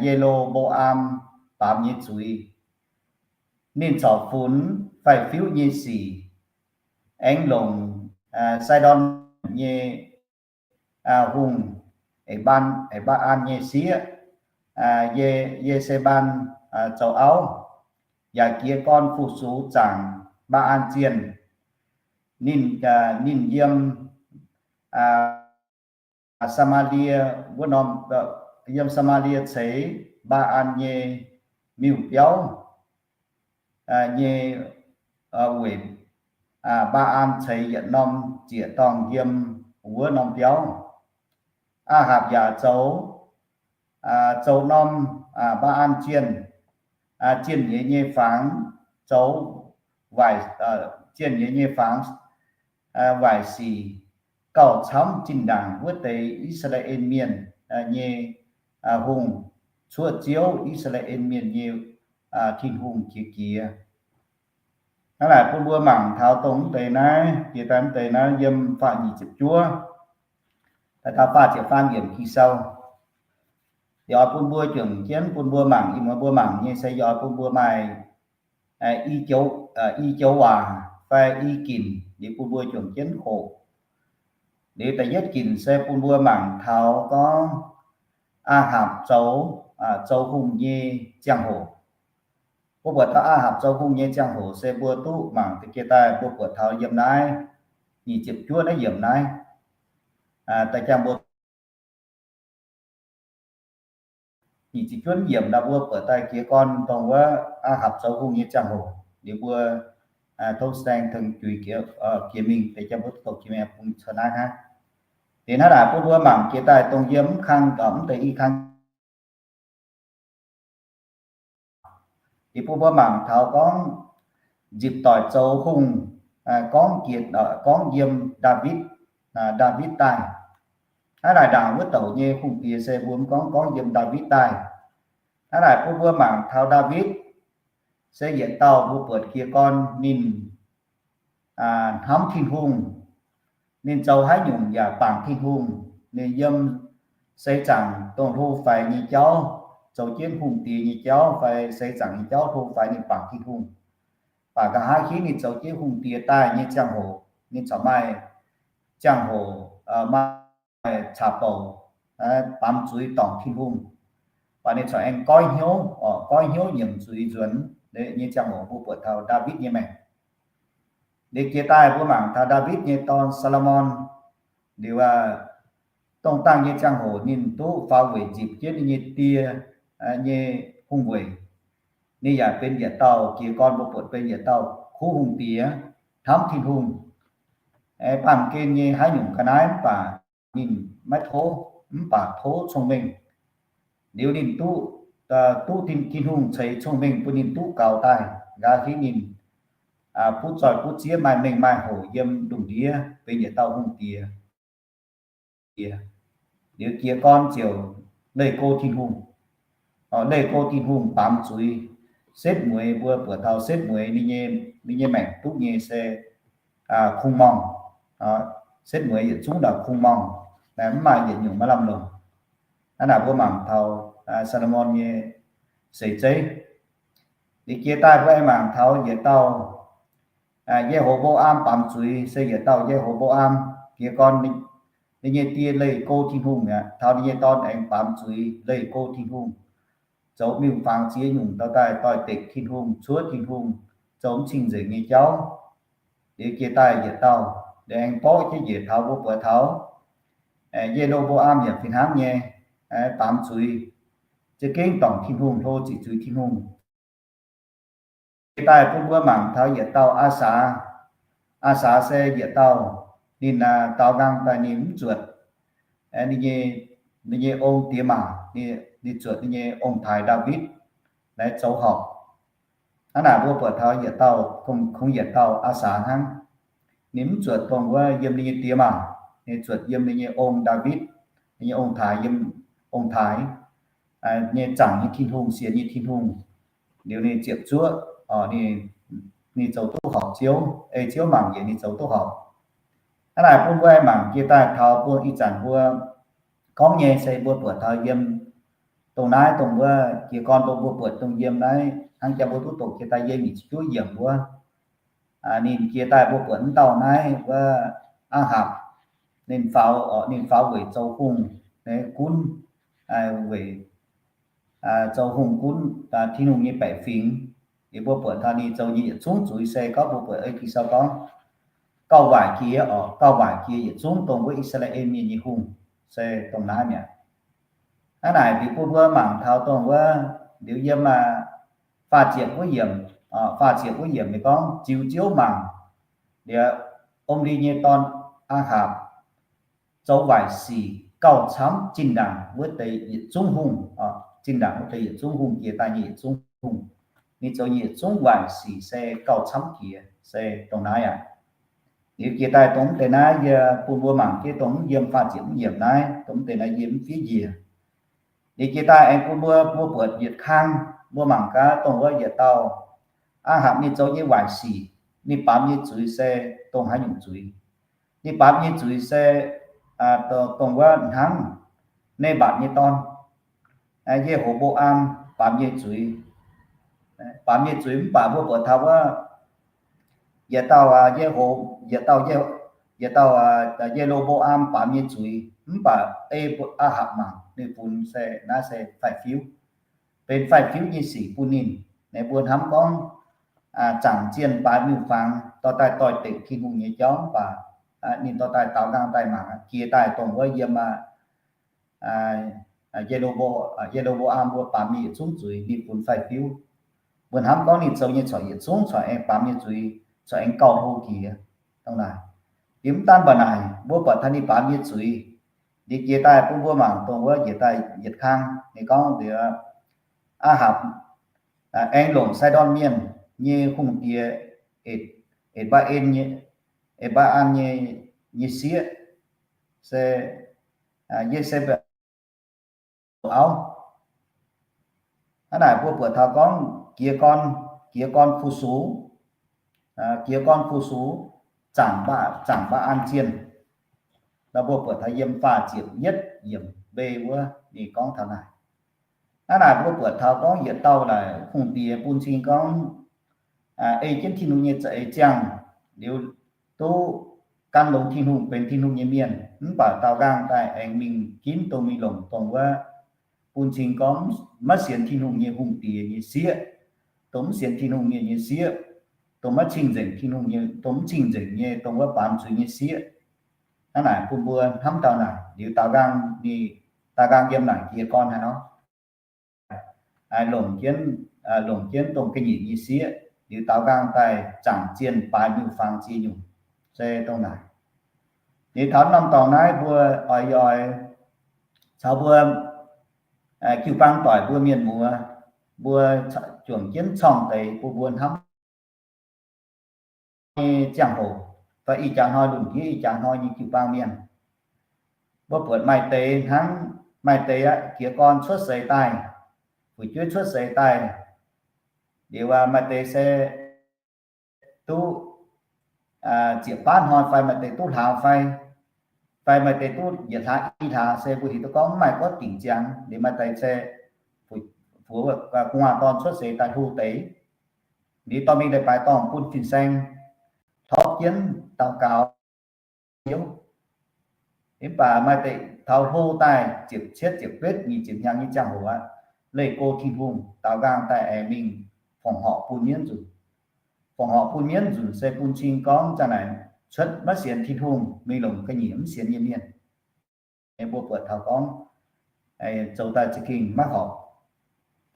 Ye^lo^mbo^am baamz nyei zuiz. Ninh corc funx faix-fiuv nyei sic, aengx longc Sai^ndon nyei hungh, Mbaa^an nyei sieqv, Ye^se^mbaan, zoux auv, yaac jiez gorn fu-sux zaangc Mbaa^an zienh. Ninh, ninh yiem Saa^maa^lie wuov norm, yiem Saa^maa^lie ceix Mbaa^an nyei miuc-biauv nyei weic, Mbaa^an ceix yietc norm ziec-dorngh yiem wuov norm biauv. Aa^hapc yaac zoux, zoux norm Mbaa^an zienh, zienh nyeiz nyei fangx, zoux waaic, zienh nyeiz nyei fangx, waaic sic, gauh camv zinh ndaangc wuov deix I^saa^laa^en Mienh nyei hungh, cuotv Ziouv, I^saa^laa^en Mienh nyei Tin-Hungh jiex jiex. Hnangv naaic bun mbuo mangc taux dongh mv deix naaiv, jiex daaih mv deix naaiv yiem faah nyic ziepc juov daaih faah ziepc faam yiemc Ging-Sou. Yie oix bun mbuo juangc jienv bun mbuo mangc, ih muonz mbuo mangc nyei se yie oix bun mbuo maaih i joux waac fai i ginc liuz bun mbuo juangc jienv hoqc. Liuz da'yietv ginc se bun mbuo mangc taux gorngv Aa^hapc zoux, zoux hungh nyei ziangh hoc. Mbuo buatc taux Aa^hapc zoux hungh nyei ziangh hoc se mbuo duqv mangc deix jiex daaih mbuo buatc taux yiem naaiv nyic ziepc juov naaiv yiemc naaiv. Da'jangv mbuo nyic ziepc juov yiemc naaiv mbuo buatc daaih jiez gorn dongh wuov Aa^hapc zoux hungh nyei ziangh hoc. Liuz mbuo tov saeng tengx juix jiex mingh deix jangv mbuo duqv doqc jiex mingh bung cuotv naaiv hnangv. Liuz hnangv naaic bun mbuo mangc jiex daaih dongh yiem mv kang, mv deix i kang Liuz bun mbuo mangc taux gorngv nzipc doic zoux hungh, gorngv jiex, gorngv yiem Ndaawitv, Ndaawitv daaih. Hnangv naaic ndaangc wuov douc nyei hungh diex se mbuo mv gorngv, gorngv yiem Ndaawitv daaih. Hnangv naaic bun mbuo mangc taux Ndaawitv se yietc dauh mbuo buatc jiez gorn ninh hnamv Tin-Hungh. Ninh zoux haaix nyungc yaac bangc Tin-Hungh. Ninh yiem seix zaangc dongh hlo faix nyei jauv, zoux jienv hungh diex nyei jauv fai seix zaangc nyei jauv hlo faix ninh bangc Tin-Hungh. Baac nqa'haav hiuv ninh zoux jienv hungh diex daaih nyei ziangh hoc, ninh corc maaih ziangh hoc maaih caqv-bouc baamz zuiz dorngc Tin-Hungh. Baac ninh corc aengx goiv hnyouv, goiv hnyouv nyiemc zuiz nzuonx nyei ziangh hoc mbuo buatc taux Ndaawitv nyei maengc. Liuz jiex daaih mbuo mangc taux Ndaawitv nyei dorn, Saa^lo^morn, liuz dongh dangh nyei ziangh hoc ninh duqv faaux weic nzipc jienv ninh nyei die nyei hungh weic. Ninh yaac benx yietc dauh jiez gorn mbuo buatc benx yietc dauh kuv hungh diex, hnamv Tin-Hungh, baamh gen nyei haaix nyungc ga'naaiv mv baac ninh maiv tov, mv baac tov cong-mengh. Liuz ninh duqv, duqv Tin-Hungh ceix cong-mengh bun ninh duqv gaux daaih, nqa'haav hiuv ninh butv zoih butv zieqv, maaih mengh maaih hoc yiem lungh ndiev benx yietc dauh hungh diex. Liuz jiez gorn ziouc leih go Tin-Hungh. Leih go Tin-Hungh baamz zuiz. Setv mueiz, mbuo buatc taux setv mueiz ninh nyei maengc duqv nyei se kungx-morngh. Setv mueiz yietc zungv ndau kungx-morngh, mv maaih yietc nyungc maiv lamh longc. Hnangv naaic mbuo mangc taux Saa^lo^morn nyei seix zeiv. Liuz jiex daaih mbuo aengx mangc taux yietc dauh Ye^ho^mbo^am baamz zuiz se yietc dauh Ye^ho^mbo^am. Jiez gorn ninh nyei die leih go Tin-Hungh mi'aqv, taux ninh nyei dorn aengx baamz zuiz leih go Tin-Hungh, zoux miuc-fangx ziex nyungc dauh daaih doix-dekc Tin-Hungh, cuotv Tin-Hungh, zoux mv cing-nzengc nyei jauv. Liuz jiex daaih yietc dauh, liuz aengx borqv jienv njiec taux mbuo buatc taux Ye^lo^mbo^am yaac fih hnangv nyei, baamz zuiz, za'gengh dorngc Tin-Hungh, hlo ziqc zuiz Tin-Hungh. Jiex daaih bun mbuo mangc taux yietc dauh Aa^saax. Aa^saax se yietc dauh, ninh daaux nqaang daaih ninh mv zuotc ninh nyei ong diex maac, ninh zuotc ninh nyei ong-taaix Ndaawitv naaiv zoux horpc. Hnangv naaic mbuo buatc taux yietc dauh, kungx yietc dauh Aa^saax hnangv. Ninh mv zuotc dongh wuov yiem ninh nyei diex maac, ninh zuotc yiem ninh nyei ong Ndaawitv, ninh nyei ong-taaix, yiem ong-taaix nyei zaangc nyei Tin-Hungh, sienx nyei Tin-Hungh. Liuz ninh ziepc zuoqv, ninh zoux duqv horpc Ziouv, ei Ziouv mangc njiec ninh zoux duqv horpc. Hnangv naaic bun mbuo aengx mangc jiex daaih taux bun ih zanc mbuo gorngv nyei se mbuo buatc taux yiem dongh naaiv, dongh wuov jiez gorn dongh mbuo buatc dongh yiem naaiv hnangv jaa mbuo duqv doqc jiex daaih yiem nyic ziepc juov yiemc wuov. Ninh jiex daaih mbuo buatc mv dauh naaiv wuov Aa^hapc, ninh faaux, ninh faaux weic zoux hungh, gunv, weic zoux hungh gunv Tin-Hungh nyei baeqc fingx. Liuz mbuo buatc taux ninh zoux nyei yietc zungv zuiz se gorngv mbuo buatc ei Ging-Sou gorngv gauh waaic jiex, oc, gauh waaic jiex yietc zungv dongh wuov I^saa^laa^en Mienh nyei hungh se dongh naaiv mi'aqv. Hnangv naaic liuz bun mbuo mangc taux dongh wuov liuz yiem faah ziepc wuov yiemc, faah ziepc wuov yiemc ninh gorngv, ziux Ziouv mangc, liuz Om^li nyei dorn Aa^hapc zoux waaic sic gauh camv zinh ndaangc wuov deix yietc zungv hungh. Zinh ndaangc wuov deix yietc zungv hungh, jiex daaih nyei yietc zungv hungh, ninh zoux nyei yietc zungv waaic sic se gauh camv jiex se dongh naaiv aqv. Liuz jiex daaih dongh mv deix naaiv yie bun mbuo mangc jienv dongh mv yiem faah ziepc mv yiemc naaiv, dongh mv deix naaiv yie mv fiev njiec. Liuz jiex daaih aengx bun mbuo, mbuo buatc yietc kang, mbuo mangc gaax dongh wuov yietc dauh Aa^hapc ninh zoux nyei waaic sic, ninh baamz nyei zuiz se dongh haaix nyungc zuiz. Ninh baamz nyei zuiz se dongh wuov hnangv Nebatc nyei dorn, Ye^ho^mbo^am, baamz nyei zuiz. Baamz nyei zuiz mv baac mbuo buatc taux wuov yietc dauh Ye^ho, yietc dauh, yietc dauh Ye^lo^mbo^am baamz nyei zuiz mv baac ei Aa^hapc mangc ninh funx se naaiv se faix-fiuv, benx faix-fiuv nyei sic bun ninh. Naaiv mbuo hnamv gorngv zaangc zienh baaix miuc-fangx dorh daaih doix-dekc Tin-Hungh nyei jauv mv baac ninh dorh daaih daaux nqaang daaih mangc jiex daaih dongh wuov yiem aqv Ye^lo^mbo, Ye^lo^mbo^am mbuo baamz ninh yietc zungv zuiz, ninh funx faix-fiuv. Mbuo hnamv gorngv ninh zoux nyei corc yietc zungv corc aengx baamz nyei zuiz, corc aengx gauh hlo jiex dongh naaic. Liuz mv daan mbuo naaic, mbuo buatc taux ninh baamz nyei zuiz, liuz jiex daaih bun mbuo mangc dongh wuov yietc daaih yietc kang ninh gorngv liuz Aa^hapc aengx longc Sai^ndorn Mienh nyei hungh diex E^mbaa^en nyei, E^mbaa^an nyei, nyei sieqv, se Ye^se^mbetc auv. Hnangv naaic mbuo buatc taux gorngv jiez gorn, jiez gorn fu-sux, jiez gorn fu-sux, zaangc, zaangc Mbaa^an zienh. Nor mbuo buatc taux yiem faah ziepc yietv yiemc mbei wuov ninh gorngv taux naaic. Hnangv naaic mbuo buatc taux gorngv yietc dauh naaic hungh diex bun cing gorngv ei jienv Tin-Hungh nyei za'eix ziangh liuz duqv gan longx Tin-Hungh benx Tin-Hungh nyei mienh, mv baac daaux nqaang daaih aengx mingh ginv dongh mingh longc dongh wuov bun cing gorngv maiv sienx Tin-Hungh nyei hungh diex nyei sieqv, dongh mv sienx Tin-Hungh mienh nyei sieqv, dongh maiv cing-nzengc Tin-Hungh nyei, dongh mv cing-nzengc nyei dongh wuov baamz zuiz nyei sieqv. Hnangv naaic bun mbuo hnamv dauh naaic liuz daaux nqaang, ninh daaux nqaang yiem naaic jiez gorn haaix nor longc jienv, longc jienv dongh ga'nyiec nyei sieqv liuz daaux nqaang daaih zaangc zienh baaix miuc-fangx ziex nyungc, se dongh naaic. Liuz taux norm dorngx naaiv mbuo oix, oix caux mbuo jiu-baang doic mbuo mienh muoz, mbuo juangc jienv corng deix bun mbuo hnamv nyei ziangh hoc, fai ih jaax hnoi lungh ndiev ih jaax hnoi nyei jiu-baang mienh, mbuo buatc maaih deix hnangv, maaih deix aqv jiez gorn cuotv seix daaih, fu'jueiv cuotv seix daaih, liuz maaih deix se duqv ziepc baav hnoi fai maaih deix duqv hlaax fai, fai maaih deix duqv yietc hlaax i hlaax se mbuo heuc duqv gorngv mv maaih gorngv dingc ziangx. Liuz maaih deix se fu'jueiv gu'nguaaz dorn cuotv seix daaih hlo deix, liuz dorh mingh leiz-baaix dorngh bun fin-saeng hlorpv jienv daux gaux. Mv baac maaih deix taux hlo daaih ziepc cietv ziepc betv nyic ziepc hnyangx nyei ziangh hoc aqv, leih go Tin-Hungh, daaux nqaang daaih aengx mingh fongc horc bun mienv nzunc. Fongc horc bun mienv nzunc se bun cing gorngv za'naaic cuotv maiv sienx Tin-Hungh, mingh longc ga'nyiec mv sienx nyei mienh. Mbuo buatc taux gorngv zoux daaih za'gengh maiv horpc.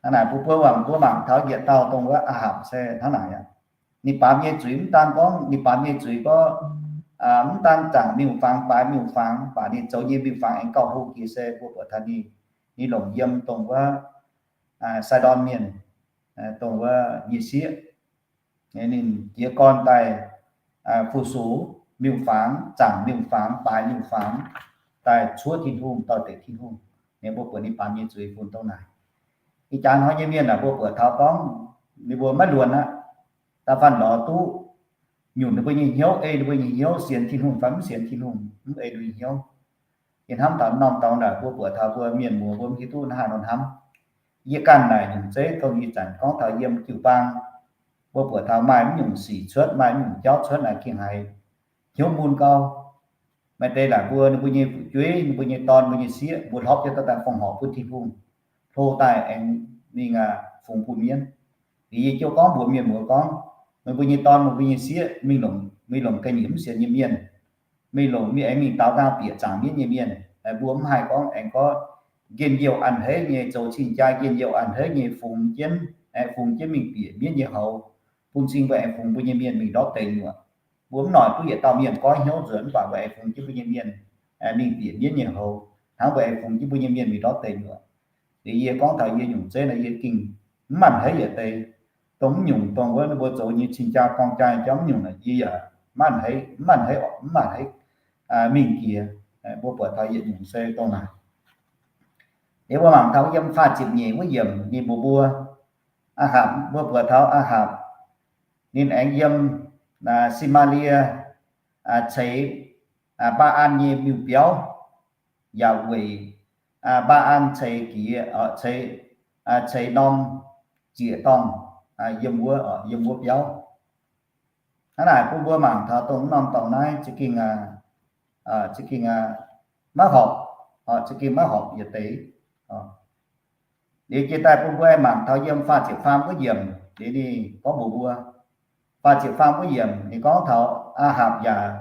Hnangv naaic mbuo, mbuo mangc, mbuo mangc taux yietc dauh dongh wuov Aa^hapc se hnangv naaic aqv. Ninh baamz nyei zuiz mv daan gorngv ninh baamz nyei zuiz gorngv mv daan zaangc miuc-fangx, baaix miuc-fangx, mv baac ninh zoux nyei miuc-fangx aengx gauh hlo jiex se mbuo buatc taux ninh, ninh longc yiem dongh wuov Sai^ndorn Mienh, dongh wuov nyei sieqv. Ninh jiez gorn daaih fu-sux miuc-fangx, zaangc miuc-fangx, baaix miuc-fangx, daaih cuotv Tin-Hungh, doix-dekc Tin-Hungh. Ninh mbuo buatc ninh baamz nyei zuiz funx dongh naaic. Ih jaax hnoi nyei mienh aah, mbuo buatc taux gorngv ninh mbuo maiv luonx aqv. Da'faanh lorz duqv nyunc ninh mbuo nyei hnyouv, ei ninh mbuo nyei hnyouv, sienx Tin-Hungh fai mv sienx Tin-Hungh, mv ei ninh mbuo nyei hnyouv. Yie hnamv taux norm dorngx naaic mbuo buatc taux mbuo mienh muoz mbuo mv hiuv duqv hnangv haaix nor hnamv. Yie ganh naaic nyungc zeiv dongh ih zanc gorngv taux yiem jiu-baang, mbuo buatc taux maaih mv nyungc sic cuotv, maaih mv nyungc jauv cuotv naaic gengh haiz hnyouv mun gau. Maaih deix naaic mbuo, ninh mbuo nyei fu'jueiv, ninh mbuo nyei dorn, mbuo nyei sieqv, mbuo hlorpv jienv dorh daaih fongc horc bun Tin-Hungh, hlo daaih aengx mingh fungx bun mienv. Liuz yie jiouv gorngv mbuox mienh muoz gorngv, meih mbuo nyei dorn, meih mbuo nyei sieqv mingh longc, mingh longc ga'nyiec mv sienx nyei mienh, mingh longc, mingh aengx mingh daaux nqaang bieqc zaangc mienv nyei mienh. Mbuo mv haih gorngv aengx gorngv njien-youh a'hneiv nyei, zoux cing-jaa njien-youh a'hneiv nyei fungx jienv, aengx fungx jienv mingh bieqc mienv nyei houx, bun cing mbuo aengx fungx mbuo nyei mienh mingh ndortv deic nyuoqc. Mbuo mv noic duqv yietc dauh mienh goiv hnyouv nzuonx, mv baac mbuo aengx fungx jienv mbuo nyei mienh mingh bieqc mienv nyei houx, hnangv mbuo aengx fungx jienv mbuo nyei mienh mingh ndortv deic nyuoqc. Liuz yie gorngv taux yie nyungc zeiv nor, yie gengh mv a'hneiv yietc deix. Dongh mv nyungc dongh wuov ninh mbuo zoux nyei cing-jaa gorng-jaa jauv mv nyungc naaic, yie yaac maiv maaih eix, mv maaih eix, mv maaih eix mingh jiex. Mbuo buatc taux yietc nyungc se dongh naaic. Liuz mbuo mangc taux yiem faah ziepc nyeic wuov yiemc ninh mbuox mbuo, Aa^hapc, mbuo buatc taux Aa^hapc ninh aengx yiem Saa^maa^lie ceix Mbaa^an nyei miuc-biauv, yaac weic Mbaa^an ceix jiex, ceix norm ziec-dorngh yiem wuov, yiem wuov biauv. Hnangv naaic bun mbuo mangc taux dongh norm dorngx naaiv za'gengh, za'gengh maiv horpc, za'gengh maiv horpc yietc deix. Liuz jiex daaih bun mbuo aengx mangc taux yiem faah ziepc faam wuov yiemc, liuz ninh gorngv mbuox mbuo, faah ziepc faam wuov yiemc ninh gorngv taux Aa^hapc yaac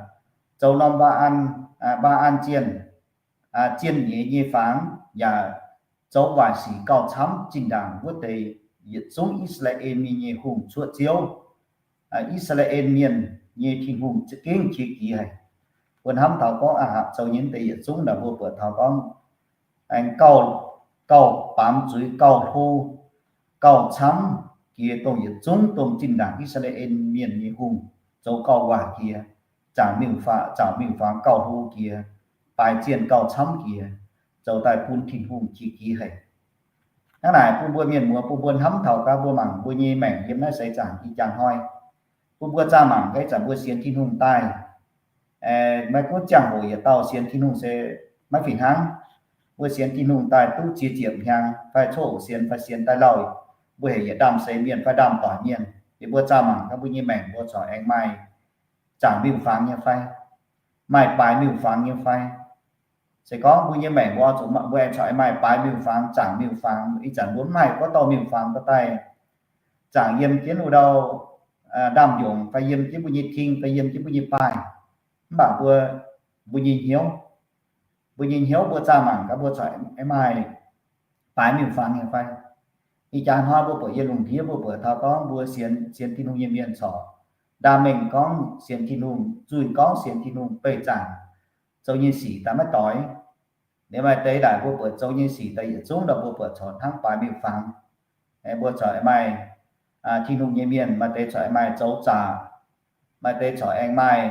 zoux norm Mbaa^an, Mbaa^an zienh, zienh nyeiz nyei fangx, yaac zoux waaic sic gauh camv zinh ndaangc wuov deix yietc zungv I^saa^laa^en Mienh nyei hungh cuotv Ziouv. I^saa^laa^en Mienh nyei Tin-Hungh za'gengh qiex jiez haic. Mbuo hnamv taux gorngv Aa^hapc zoux nyei deix yietc zungv naaic mbuo buatc taux gorngv aengx gauh, gauh baamz zuiz, gauh hlo, gauh camv jiex dongh yietc zungv dongh zinh ndaangc I^saa^laa^en Mienh nyei hungh zoux gauh waaic jiex, zaangc miuc-fangx, zaangc miuc-fangx gauh hlo jiex, baaix zienh gauh camv jiex, zoux daaih bun Tin-Hungh qiex jiez haic. Hnangv naaic bun mbuo mienh muoz, bun mbuo hnamv taux gaax mbuo mangc mbuo nyei maengc yiem naaiv seix zaangc ih jaax hnoi. Bun mbuo zaah mangc gaax ih zanc mbuo sienx Tin-Hungh daaih, maiv gunv ziangh hoc yietc dauh sienx Tin-Hungh se maiv fih hnangv. Mbuo sienx Tin-Hungh daaih duqv ziex ziepc hnyangx fai coqv sienx fai sienx daaih lauh, mbuo heuc yietc ndaamv-seix mienh fai ndaamv-doic mienh. Liuz mbuo zaah mangc gaax mbuo nyei maengc mbuo corc aengx maaih zaangc miuc-fangx nyei fai, maaih baaix miuc-fangx nyei fai. Se gorngv mbuo nyei maengc mbuo zuqc, mbuo aengx corc maaih baaix miuc-fangx, zaangc miuc-fangx. Ih zanc mbuo mv maaih gorngv dorh miuc-fangx dorh daaih zaangc yiem jienv wuov ndau ndaamv-nyungc fai yiem jienv mbuo nyei ting fai yiem jienv mbuo nyei baaih. Mv baac mbuo, mbuo nyei hnyouv, mbuo nyei hnyouv mbuo zaah mangc gaax mbuo corc maaih baaix miuc-fangx nyei fai. Ih jaax hnoi mbuo buatc yiem lungh ndiev mbuo buatc taux gorngv mbuo sienx, sienx Tin-Hungh nyei mienh corc ndaam mengh gorngv sienx Tin-Hungh, nzuih gorngv sienx Tin-Hungh, beih zaangc zoux nyei sic daaih maiv doix. Liuz maaih deix naaic mbuo buatc zoux nyei sic daaih yietc zungv nor mbuo buatc corc hnangv baaix miuc-fangx. Mbuo corc maaih Tin-Hungh nyei mienh, maaih deix corc maaih zoux zaqc, maaih deix corc aengx maaih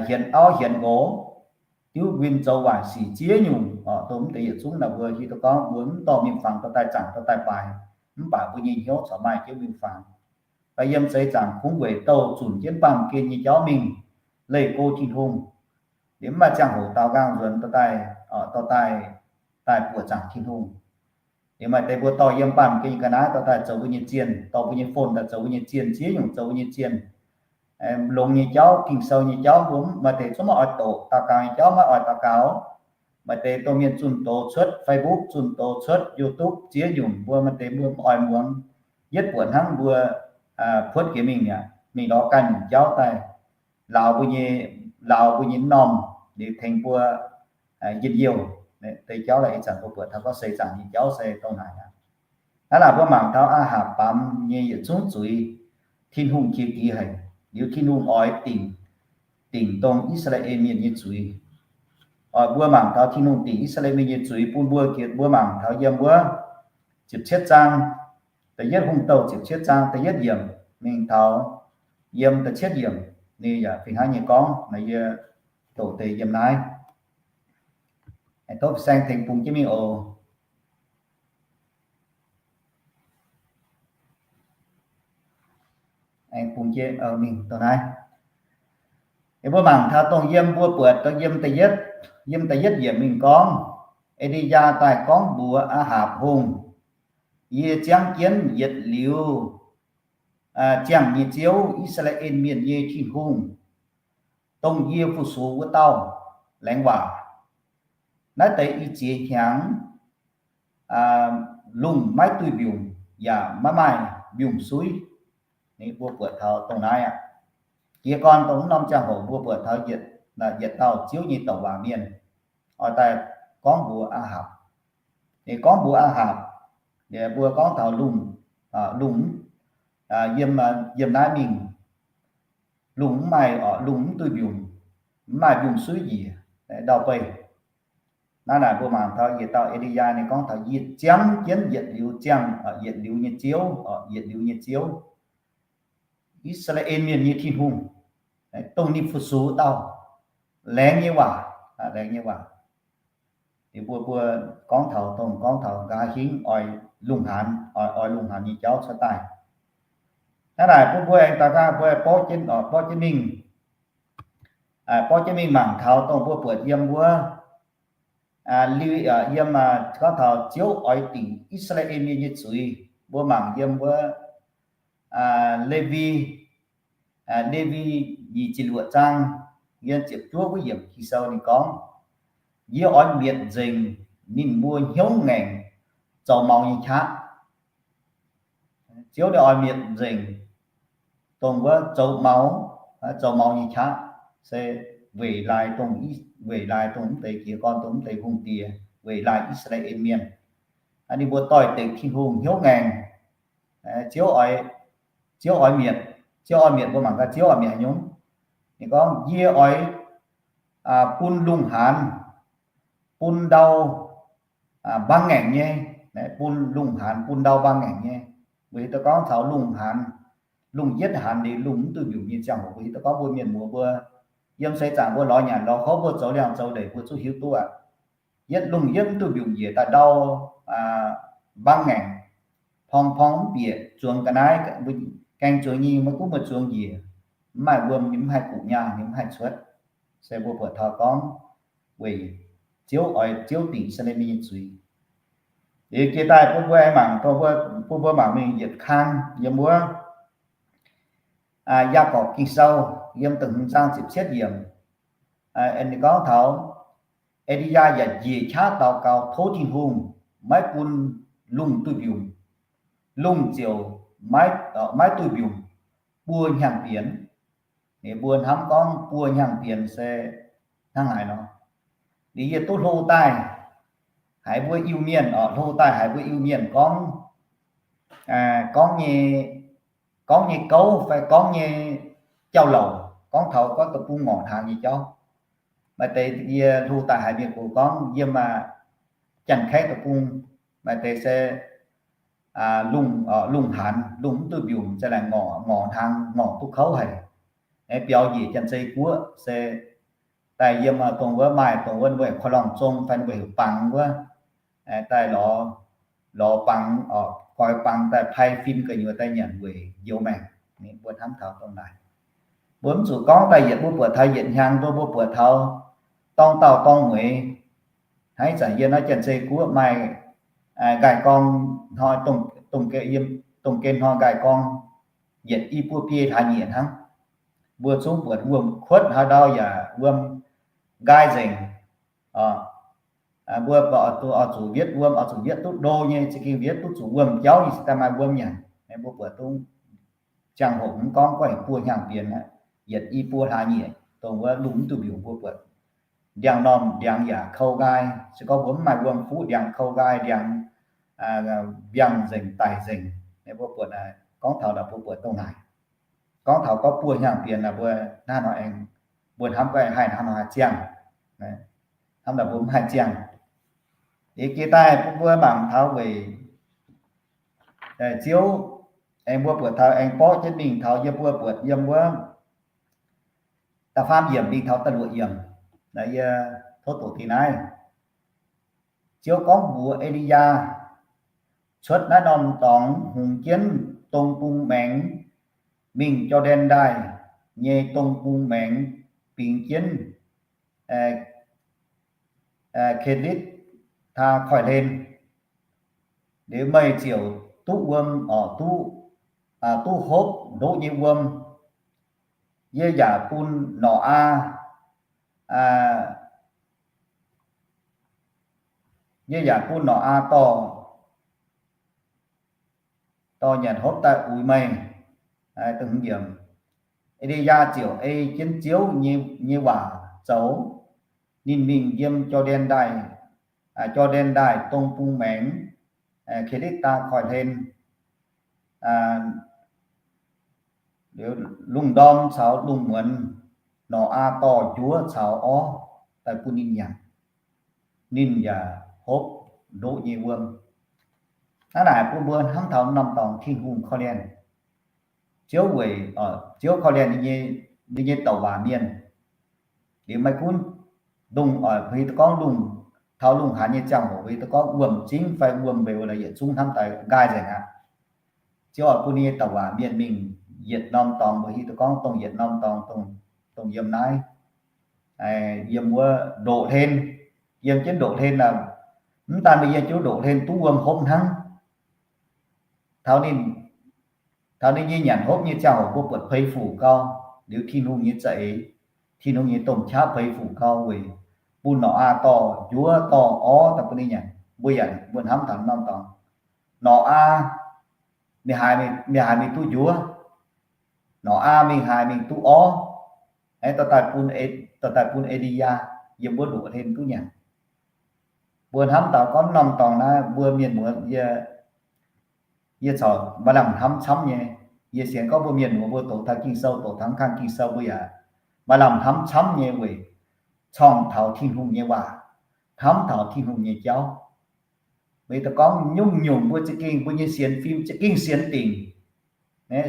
hienx auv hienx nqox, diuv nquin zoux waaic sic ziex nyungc oc. Dongh mv deix yietc zungv naaic mbuo hiuv duqv gorngv mbuo mv dorh miuc-fangx dorh daaih zaangc dorh daaih baaix, mv baac mbuo nyei hnyouv corc maaih jienv miuc-fangx. Fai yiem seix zaangc kungx weic douh zunc jienv baamh gen nyei jauv mingh leih go Tin-Hungh. Liuz mv maaih ziangh hoc daaux nqaang nzuonx dorh daaih, dorh daaih, daaih buoqc zaangc Tin-Hungh. Liuz maaih deix mbuo dorh yiem baamh gen nyei ga'naaiv dorh daaih zoux mbuo nyei zienh, dorh mbuo nyei phone daaih zoux mbuo nyei zienh, ziex nyungc zoux mbuo nyei zienh. Longx nyei jauv, Ging-Sou nyei jauv mbuo maaih deix zungv maiv oix doqc, daux gaux nyei jauv maiv oix daux gaux. Maaih deix domh mienh zunh doz cuotv Facebook, zunh doz cuotv YouTube, ziex nyungc mbuo maaih deix mbuo mv oix muangx. Yietv buatc hnangv mbuo puotv jiex mingh mi'aqv, mingh lorz ganh nyungc jauv daaih lauz mbuo nyei, lauz mbuo nyei m'normh liuz tengx mbuo njien-youh. Deix jauv naaic ih zanc mbuo buatc taux gorngv seix zaangc nyei jauv se dongh naaic aqv. Hnangv naaic mbuo mangc taux Aa^hapc baamz nyei yietc zungv zuiz, Tin-Hungh qiex jiez haic. Liuz Tin-Hungh oix dingc, dingc dongh I^saa^laa^en Mienh nyei zuiz. Oc, mbuo mangc taux Tin-Hungh dingc I^saa^laa^en Mienh nyei zuiz bun mbuo jiex, mbuo mangc taux yiem wuov ziepc cietv zaang, da'yietv Hungh Douh ziepc cietv zaang da'yietv yiemc mingh taux yiem da'cietv yiemc, ninh yaac fih hnangv nyei gorngv. Naaiv yie doqc deix yiem naaiv. Tov saeng tengx bungx jienv mingh oc. Aengx bungx jienv mingh dongh naaiv. Mbuo mangc taux dongh yiem mbuo buatc dongh yiem da'yietv, yiem da'yietv yiemc mingh gorngv, E^li^yaa daaih gorngv mbuox Aa^hapc Hungh, Yie ziangv jienv yietc liuz ziangh nyei Ziouv, I^saa^laa^en Mienh nyei Tin-Hungh, dongh yie fu-sux wuov dauh, laengz waac. Naaiv deix i ziex hnyangx lungh maiv duih mbiungc yaac maiv maaih mbiungc-suiv. Ninh mbuo buatc taux dongh naaiv aqv. Jiez gorn dongh mv norm ziangh hoc mbuo buatc taux yietc, yietc dauh Ziouv nyei douc waac mienh oix daaih gorngv mbuox Aa^hapc. Ninh gorngv mbuox Aa^hapc, mbuo gorngv taux lungh, lungh, yiem, yiem naaiv mingh, lungh mv maaih, lungh mv duih mbiungc, mv maaih mbiungc-suiv njiec, ndau-beih. Naaiv naaic mbuo mangc taux yietc dauh E^li^yaa ninh gorngv taux, Yie ziangv jienv yietc liuz ziangh, yietc liuz nyei Ziouv, yietc liuz nyei Ziouv. I^saa^laa^en Mienh nyei Tin-Hungh, dongh ninh fu-sux dauh, laengz nyei waac, laengz nyei waac. Liuz mbuo, mbuo gorngv taux dongh, gorngv taux nqa'haav hingv oix lungh haanz, oix, oix lungh haanz nyei jauv cuotv daaih. Hnangv naaic bun mbuo aengx daux gaux mbuo borqv jienv, borqv jienv mingh, borqv jienv mingh mangc taux dongh mbuo buatc yiem wuov, yiem, gorngv taux Ziouv oix dingc I^saa^laa^en Mienh nyei zuiz, mbuo mangc yiem wuov, Lewi, Lewi nyic ziepc luoqc zaang, yiem ziepc juov wuov yiemc Ging-Sou ninh gorngv, Yie oix mietc nzengc ninh mbuo hnyouv ngaengc zoux maux nyei qaqv. Ziouv ninh oix mietc nzengc dongh wuov zoux maux, zoux maux nyei qaqv, se weic laaix dongh, weic laaix dongh mv deix jiez gorn, dongh mv deix hungh diex, weic laaix I^saa^laa^en Mienh. Ninh mbuo doix-dekc Tin-Hungh hnyouv ngaengc. Ziouv oix, Ziouv oix mietc, Ziouv oix mietc, mbuo mangc gaax Ziouv oix mietc haaix nyungc. Ninh gorngv, Yie oix bun lungh haanz, bun ndau mbangv ngaengc nyei, bun lungh haanz bun ndau mbangv ngaengc nyei. Mbuo hiuv duqv gorngv taux lungh haanz, lungh yietv haanz liuz lungh mv duih mbiungc nyei ziangh hoc, mbuo hiuv duqv gorngv mbuo mienh muoz mbuo yiem seix zaangc mbuo lorz nyanc lorz hopv, mbuo zoux liangx zoux ndeic mbuo zungv hiuv duqv aqv. Yietv lungh yietv mv duih mbiungc njiec daaih ndau mbangv ngaengc, porng porng mv bieqc, zuangx ga'naaiv, gaeng zuangx nyei, maiv gunv meih zuangx njiec, mv maaih wuom, ninh mv haih guqc nyaah, ninh mv haih cuotv. Se mbuo buatc taux gorngv weic Ziouv oix, Ziouv dingc I^saa^laa^en Mienh nyei zuiz. Liuz jiex daaih bun mbuo aengx mangc, bun mbuo mangc mingh yietc kang yiem wuov Yaagorpc Ging-Sou yiem da'hmz zaang ziepc cietv yiemc. Ninh gorngv taux E^li^yaa yaac njiec qaqv daux gaux tov Tin-Hungh maiv bun lungh duih mbiungc. Lungh ziouc maiv, maiv duih mbiungc buo hnyangx-bienx. Ninh mbuo hnamv gorngv buo hnyangx-bienx se hnangv haaix nor. Liuz yie duqv hlo daaih haiz mbuo Iu-Mienh, hlo daaih haiz mbuo Iu-Mienh gorngv, gorngv nyei, gorngv nyei gouv fai gorngv nyei jauv-louc, gorngv taux gorngv deic-bung ngorc hnaangx nyei jauv. Maaih deix yie hlo daaih haiz mienh gox gorngv yiem Janx-Kaeqv deic-bung, maaih deix se lungh, lungh haanz, lungh mv duih mbiungc, za'gengh ngorc, ngorc hnaangx, ngorc duqv kouv haic. Biaux njiec Janx-Zei Guoqv se daaih yiem dongh wuov maaih dongh wuov ninh mbuo korv-lienh zong fai ninh mbuo heuc bangx wuov, daaih lorz, lorz bangx, goix bangx daaih pai fim gu'nyuoz daaih nyanc weic njoux maengc. Mbuo hnamv taux dongh naaic. Mbuo mv zuqc gorngv daaih yietc, mbuo buatc taux yietc hnyangx, mbuo, mbuo buatc taux dorng dauh dorng mueiz. Hnangv ih zanc yiem naaiv Janx-Zei Guoqv maaih nqaai gorng hnoi, dongh, dongh gen hnoi nqaai gorng yietc i buo biei hlaax nyieqc hnangv. Mbuo zungv buatc wuom-kuotv haaix ndau yaac wuom nqaai nzengc. Mbuo oix zuqc wietv wuom, oix zuqc wietv duqv ndo nyei, za'gengh wietv duqv zuqc wuom-jauv nyei cingx daaih maaih wuom nyanc. Mbuo buatc dongh ziangh hoc mv gorngv guanh buo hnyangx-bienx aqv, yietc i buo hlaax nyieqc, dongh wuov lungh mv duih mbiungc mbuo buatc ndiangx-normh ndiangx yaac kou nqaai. Se gorngv mbuo mv maaih wuom-fuqv, ndiangx kou nqaai, ndiangx mbiangh nzengc, daic nzengc. Mbuo buatc, gorngv taux naaic mbuo buatc dongh naaic. Gorngv taux gorngv buo hnyangx-bienx naaic mbuo hnangv nor aengx, mbuo hnamv gorngv aengx haih hnangv nor haih ziangh. Hnamv naaic mbuo mv haih ziangh. Liuz jiex daaih bun mbuo mangc taux weic Ziouv, aengx mbuo buatc taux aengx borqv jienv mingh taux yie mbuo buatc yiem wuov da'faam yiemc mingh taux da'luoqc yiemc. Naaiv yie tov doqc dingh naaiv. Ziouv gorngv mbuox E^li^yaa, Cuotv naaiv norm dorngx hungx jienv dong bung maengx mingh Jor^ndaen Ndaaih nyei dong bung maengx bingx jienv Ke^litv^taa Koiv-Hlen. Liuz meih ziouc duqv wuom, oc, duqv, duqv hopv ndoqv nyei wuom. Yie yaac bun Nor^aa, yie yaac bun Nor^aa dorh, dorh nyanc hopv daaih uix meih. E^li^yaa ziouc ei jienv Ziouv nyei, nyei waac zoux. Ninh mingh yiem Jor^ndaen Ndaaih, Jor^ndaen Ndaaih dong bung maengx Ke^litv^taa Koiv-Hlen. Liuz lungh ndorm caux lungh muonz, Nor^aa dorh njuov caux orv daaih bun ninh nyanc. Ninh yaac hopv ndoqv nyei wuom. Hnangv naaic bun mbuo hnamv taux norm dorngx Tin-Hungh korv-lienh. Ziouv weic, Ziouv korv-lienh ninh nyei douc waac mienh. Liuz maiv gunv lungh, mbuo hiuv duqv gorngv lungh, taux lungh haanz nyei ziangh hoc, mbuo hiuv duqv gorngv wuom-zingv fai wuom-mbeux lorqc, yietc zungv hnamv daaih nqaai nzengc aqv. Ziouv oix bun ninh nyei douc waac mienh mingh yietc norm dorngx, mbuo hiuv duqv gorngv dongh yietc norm dorngx, dongh, dongh yiem naaiv, yiem wuov ndoqv-hlen, yiem jienv ndoqv-hlen aqv. Mv daan mingh yiem jienv ndoqv-hlen duqv wuom hopv hnangv. Taux ninh, taux ninh nyei nyanc hopv nyei ziangh hoc mbuo buatc peix fuc gau, liuz Tin-Hungh nyei za'eix, Tin-Hungh nyei domh qaqv peix fuc gau weic bun Noqaa dorh njuov dorh orv daaih bun ninh nyanc. Mbuo yaac mbuo hnamv taux norm dorngx, Noqaa ninh haiz, ninh haiz mingh duqv njuov, Noqaa mingh haiz mingh duqv orv, aengx dorh daaih bun, dorh daaih bun E^li^yaa yiem wuov ndoqv-hlen duqv nyanc. Mbuo hnamv taux gorngv norm dorngx naaiv mbuo mienh muoz, yie corc maaih lamh hnamv camv nyei. Yie sienx gorngv mbuo mienh muoz mbuo doqc taux Ging-Sou, doqc taux kang Ging-Sou mbuo yaac maaih lamh hnamv camv nyei weic corngh taux Tin-Hungh nyei waac, hnamv taux Tin-Hungh nyei jauv. Weic da'gorngv nyungc-nyungc mbuo za'gengh mbuo nyei sienx fim za'gengh sienx dingc,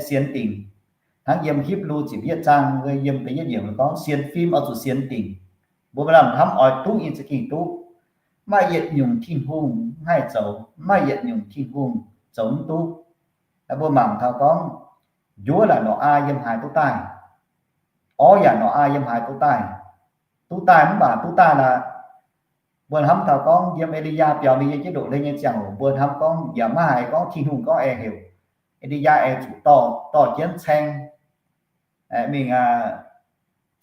sienx dingc. Hnangv yiem Hipv^lu ziepc yietv zaang, yiem da'yietv yiemc gorngv sienx fim oix zuqc sienx dingc. Mbuo maaih lamh hnamv oix duqv nyei za'gengh duqv. Maaih yietc nyungc Tin-Hungh mv haih zoux, maaih yietc nyungc Tin-Hungh zoux mv duqv. Mbuo mangc taux gorngv njuov laaic Noqaa yiem haaix duqv daaih, orv yaac Noqaa yiem haaix duqv daaih, duqv daaih mv baac duqv daaih laaix. Mbuo hnamv taux gorngv yiem E^li^yaa biaux mingh yiem jienv ndoqv-hlen nyei ziangh hoc, mbuo hnamv gorngv yaac maiv haiz gorngv Tin-Hungh gorngv aengx heuc E^li^yaa aengx zuqc dorh, dorh jienv caeng mingh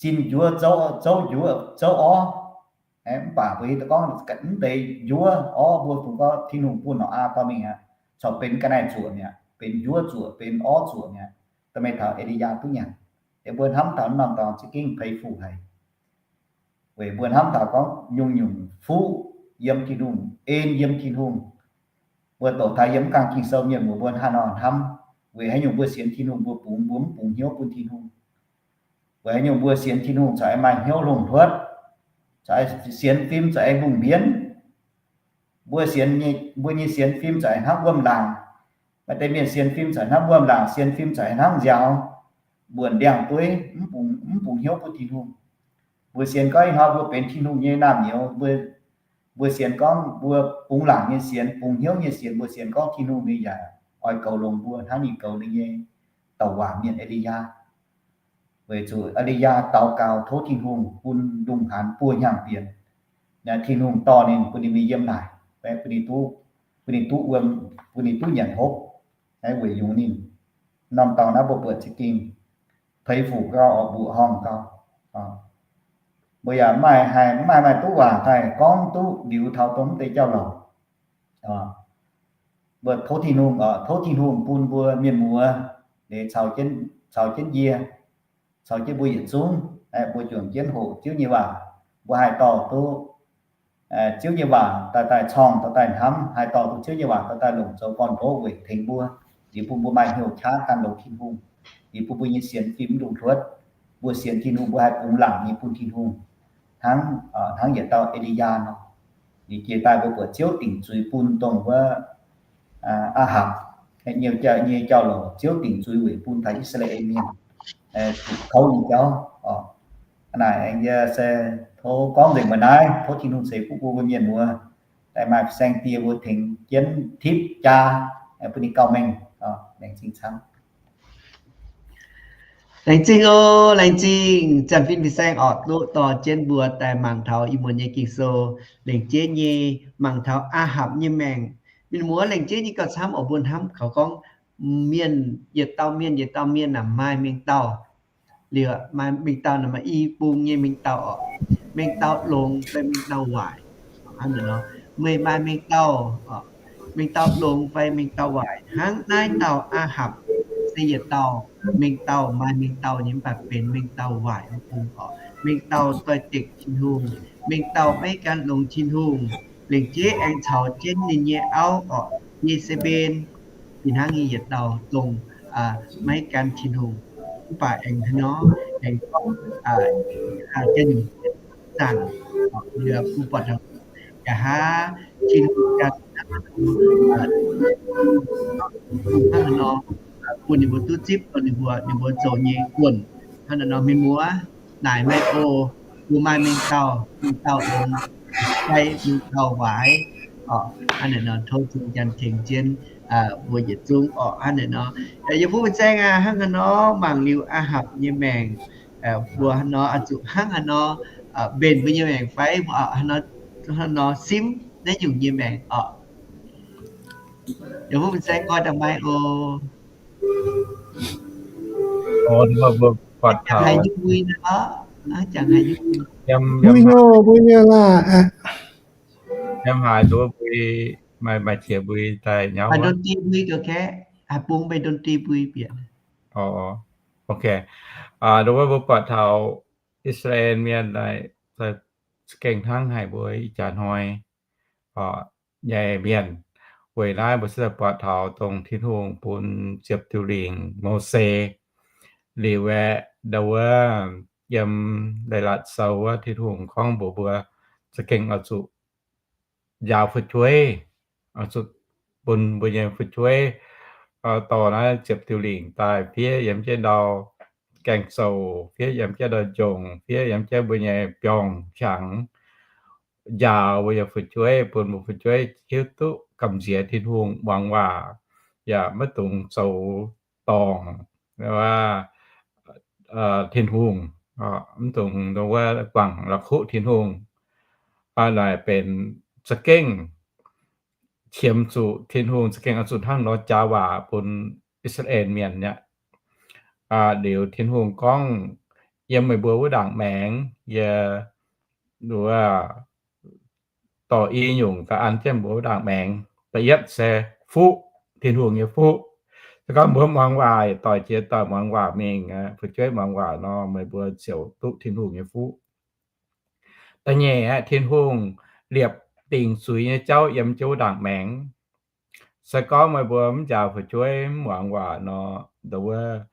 zinh njuov, zouv njuov, zouv orv. Mv baac mbuo hiuv duqv gorngv mv deix njuov orv mbuo dungx gorngv Tin-Hungh bun Noqaa dorh mingh aqv, corc benx ga'naaiv zuoqc mi'aqv, benx njuov zuoqc, benx orv zuoqc mi'aqv, dorh mingh taux E^li^yaa duqv nyanc. Mbuo hnamv taux norm dorngx za'gengh peix fuc haic. Weic mbuo hnamv taux gorngv nyungc-nyungc fuqv yiem Tin-Hungh, en yiem Tin-Hungh. Mbuo doqc taux yiem mv gaengh Ging-Sou mienh muoz mbuo hnangv nor hnamv, weic haaix nyungc mbuo sienx Tin-Hungh mbuo bungx, mbuo mv bungx hnyouv bun Tin-Hungh? Weic haaix nyungc mbuo sienx Tin-Hungh corc aengx maaih hnyouv longc hluotv, corc sienx fim corc aengx lungh mbienv? Mbuo sienx, mbuo nyei sienx fim corc aengx hnangv wuom-laangc. Maaih deix mienh sienx fim corc hnangv wuom-laangc, sienx fim corc hnangv nziaaux, mbuonc ndiangx-dueiv, mv bungx hnyouv bun Tin-Hungh. Mbuo sienx gorngv ih hnoi mbuo benx Tin-Hungh nyei naamh nyouz, mbuo sienx gorngv mbuo bungx laangc nyei sienx, bungx hnyouv nyei sienx, mbuo sienx gorngv Tin-Hungh ninh yaac oix goux longx mbuo hnangv ninh goux ninh nyei douc waac mienh E^li^yaa. Weic zuqc E^li^yaa daux gaux tov Tin-Hungh bun lungh haanz buo hnyangx-bienx. Tin-Hungh dorh ninh bun ninh mingh yiem naaic, bun ninh duqv, bun ninh duqv wuom, bun ninh duqv nyanc hopv. Weic yungz ninh, norm dorngx naaiv mbuo buatc za'gengh peix fuc gau, oix mbuoqc horngh gau. Mbuo yaac maaih, haih maaih, maaih duqv waac daaih gorngv duqv liuz taux dongh mv deix jauv-louc. Mbuo tov Tin-Hungh, tov Tin-Hungh bun mbuo mienh muoz caux jienv yie, caux jienv mbuo yietc zungv, mbuo juangc jienv hoqc Ziouv nyei waac. Mbuo haih dorh duqv Ziouv nyei waac daaih, daaih corngh, dorh daaih hnamv, haih dorh duqv Ziouv nyei waac dorh daaih longc zoux gorn-ndoqv weic tengx mbuo, liuz bun mbuo maaih hnyouv qaqv gan longx Tin-Hungh, liuz bun mbuo nyei sienx fim mv lungh hluotv. Mbuo sienx Tin-Hungh mbuo haih bungx laangc nyei bun Tin-Hungh, hnangv, hnangv yietc dauh E^li^yaa nor. Liuz jiex daaih mbuo buatc Ziouv dingc zuiz bun dongh wuov Aa^hapc nyei jauv-louc, Ziouv dingc zuiz weic bun taux I^saa^laa^en Mienh zuqc kouv nyei jauv. Naaic yie se tov gorngv nzengc mbuo naaiv, tov Tin-Hungh ceix fuqv bun mbuo mienh muoz, daaih maaih saeng-die mbuo tengx jienv tipv jaa bun ninh gauh mengh. Laengz zingh camv. Laengz zingh oc, laengz zingh Janx-Fin Fin-Saeng orqc, duqv dorh jienv mbuo daaih mangc taux ih muonz nyei Ging-Sou, lengc jeiv nyei mangc taux Aa^hapc nyei maengc. Mienh muoz, lengc jeiv nyei gauh camv oc, mbuo hnamv kaux gorngv mienh, yietc dauh mienh, yietc dauh mienh naaic maaih mengh dauh. Liuz maaih mengh dauh naaic maaih i bung nyei mengh dauh oc. Mengh dauh longx fai mengh dauh waaic. Hnangv naaiv nor, meih maaih mengh dauh, mengh dauh longx fai mengh dauh waaic. Hnangv naaiv dauh Aa^hapc se yietc dauh mengh dauh, maaih mengh dauh nyei mv baac benx mengh dauh waaic wuov bung oc. Mengh dauh doix-dekc Tin-Hungh, mengh dauh maiv gan longx Tin-Hungh, lengc jeiv aengx caux jienv ninh nyei auv orqc, Ye^se^mben, fih hnangv nyei yietc dauh dongh maiv gan Tin-Hungh, mv baac aengx hnangv nor, aengx gorngv, aengx zanc, yie bun buatc nqa'haav Tin-Hungh gan hnangv nor, bun ninh mbuo duqv zipv dongh ninh mbuo, ninh mbuo zoux nyei guonh. Hnangv naaiv nor, mienh muoz, naaic meih oc, mbuo maaih mengh dauh, mengh dauh longx, fai mengh dauh waaic, oc, hnangv naaic nor, tov Tin-Hungh tengx jienv mbuo yietc zungv, oc, hnangv naaic nor. Yie mbuo mv saeng aqv, hnangv haaix nor mangc liuz Aa Hapc nyei maengc, mbuo hnangv nor oix zuqc hnangv haaix nor mbenc mbuo nyei maengc fai mbuo hnangv haaix nor simv naaiv nyungc nyei maengc, oc. Yie mbuo mv saeng nqoi daaih maiv oc. Mbuo buatc taux haaix nyungc mbuo, jangx haaix nyungc mbuo, mbuo nyei laah, yiem haaix nduov mbuo, maaih, maaih qiex mbuo daaih nyauv, ndon di mbuo, haih bung mbuo ndon di mbuo bieqc. Ok, nduov mbuo buatc taux I^saa^laa^en Mienh naaic za'gengh hnangv haic mbuo ih jaax hnoi nyei mienh. Weic naaiv mbuo se daaih buatc taux dongh Tin-Hungh bun ziepc diuh lingc Mose liuz aeqv, ndau wuov yiem Leiz-Latc Sou wuov Tin-Hungh gorngv mbuox mbuo za'gengh oix zuqc njaaux fu'jueiv, oix zuqc bun mbuo nyei fu'jueiv dorh naaiv ziepc diuh lingc daaih fiev yiem jienv ndau gaeng-zoux, fiev yiem jienv ndau njongc, fiev yiem jienv mbuo nyei biorngh qangx, njaaux mbuo nyei fu'jueiv, bun mbuo fu'jueiv hiuv duqv gamh nziex Tin-Hungh muangx waac, yaac maiv dungx zoux dorngc Tin-Hungh, mv dungx wuov guangc la'kuqv Tin-Hungh. Naaic benx za'gengh qiemx zuqc Tin-Hungh za'gengh oix zuqc hnangv nor jaax waac bun I^saa^laa^en Mienh aqv. Liuz Tin-Hungh gorngv, yiem meih mbuo wuov ndaangc maengx, yie dorh i nyungc daaih an jienv mbuo wuov ndaangc maengx. Da'yietv se fuqv, Tin-Hungh nyei fuqv. Se gorngv mbuo muangx waac, doic jiex doic muangx waac mingh, fu'jueiv muangx waac nor, meih mbuo ziouc duqv Tin-Hungh nyei fuqv. Da'nyeic aeqv, Tin-Hungh liepc dingc zuiz nyei jauv yiem jienv wuov ndaangc maengx. Se gorngv meih mbuo mv njaaux fu'jueiv, mv muangx waac nor, ndau wuov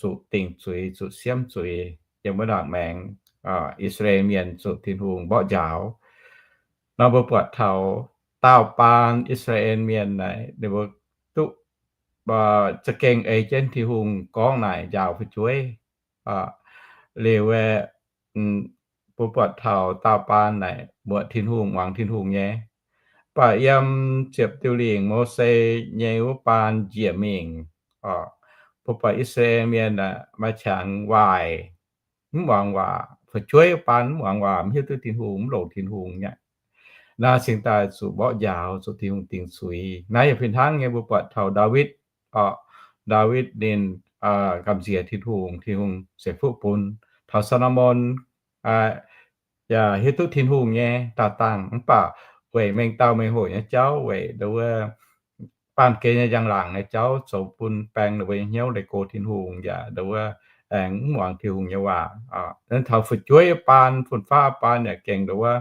zuqc dingc zuiz, zuqc siemv zuiz yiem wuov ndaangc maengx. I^saa^laa^en Mienh zuqc Tin-Hungh mborqv njaaux. Nor mbuo buatc taux daauh baan I^saa^laa^en Mienh naaic ninh mbuo duqv za'gengh ei jienv Tin-Hungh gorngv naaic njaaux fu'jueiv. Liuz aeqv, mbuo buatc taux daauh baan naaic muoqc Tin-Hungh, muangx Tin-Hungh nyei. Mv baac yiem ziepc diuh lingc Mose nyei wuov baan njiec mingh, mbuo buatc I^saa^laa^en Mienh maaih qangx waaic, mv muangx waac. Fu'jueiv wuov baan mv muangx waac, mv hiuv duqv Tin-Hungh, mv longc Tin-Hungh nyei. Naaiv cingx daaih zuqc mborqv njaaux, zuqc Tin-Hungh dingc zuiz. Naaiv yaac fih hnangv nyei, mbuo buatc taux Ndaawitv, Ndaawitv ninh gamh nziex Tin-Hungh, Tin-Hungh ceix fuqv bun. Taux Saa^lo^morn yaac hiuv duqv Tin-Hungh nyei daauh dangh, mv baac weic mengh dauh mengh hoc nyei jauv, weic ndau wuov baamh gen nyei njang-laangc nyei jauv zoux bun baeng ninh mbuo nyei hnyouv leih go Tin-Hungh, yaac ndau wuov aengx mv muangx Tin-Hungh nyei waac. Taux fu'jueiv baan, fun-faqv baan yaac gengh ndau wuov,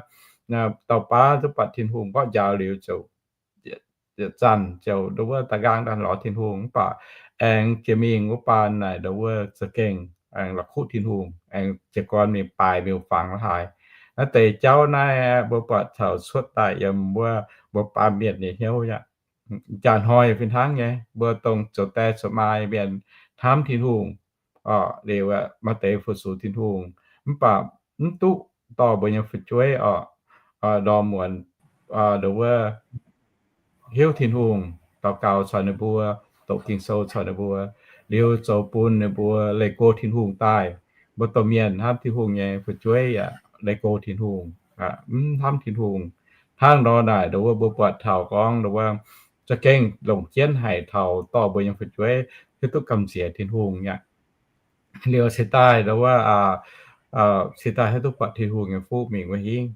dauh baav duqv buatc Tin-Hungh mborqv njaaux liuz ziouc yietc zanc ziouc ndau wuov da'nqaang daaih lorz Tin-Hungh, mv baac aengx jiex mingh wuov baan naaic ndau wuov za'gengh aengx la'kuqv Tin-Hungh, aengx jiez gorn mingh baaix miuc-fangx la'haaix. Naaiv deix jauv naaiv mbuo buatc taux cuotv daaih yiem wuov mbuo baamh mienh nyei hnyouv aqv. Jaax hnoi fih hnangv nyei, mbuo dongh zoux die zoux maa mienh hnamv Tin-Hungh, liuz maaih deix fu-sux Tin-Hungh, mv baac mv duqv dorh mbuo nyei fu'jueiv oc, ndorm muonz ndau wuov hiuv Tin-Hungh, daux gaux caux ninh mbuo, doqc Ging-Sou caux ninh mbuo, liuz zoux bun ninh mbuo leih go Tin-Hungh daaih. Mbuo domh mienh hnamv Tin-Hungh nyei fu'jueiv yaac leih go Tin-Hungh, mv hnamv Tin-Hungh. Hnangv nor naaic ndau wuov mbuo buatc taux gorngv ndau wuov za'gengh longc jienv haic taux dorh mbuo nyei fu'jueiv hiuv duqv gamh nziex Tin-Hungh aqv. Liuz se daaih ndau wuov, se daaih hiuv duqv buatc Tin-Hungh nyei fuqv mingh wuov hingv.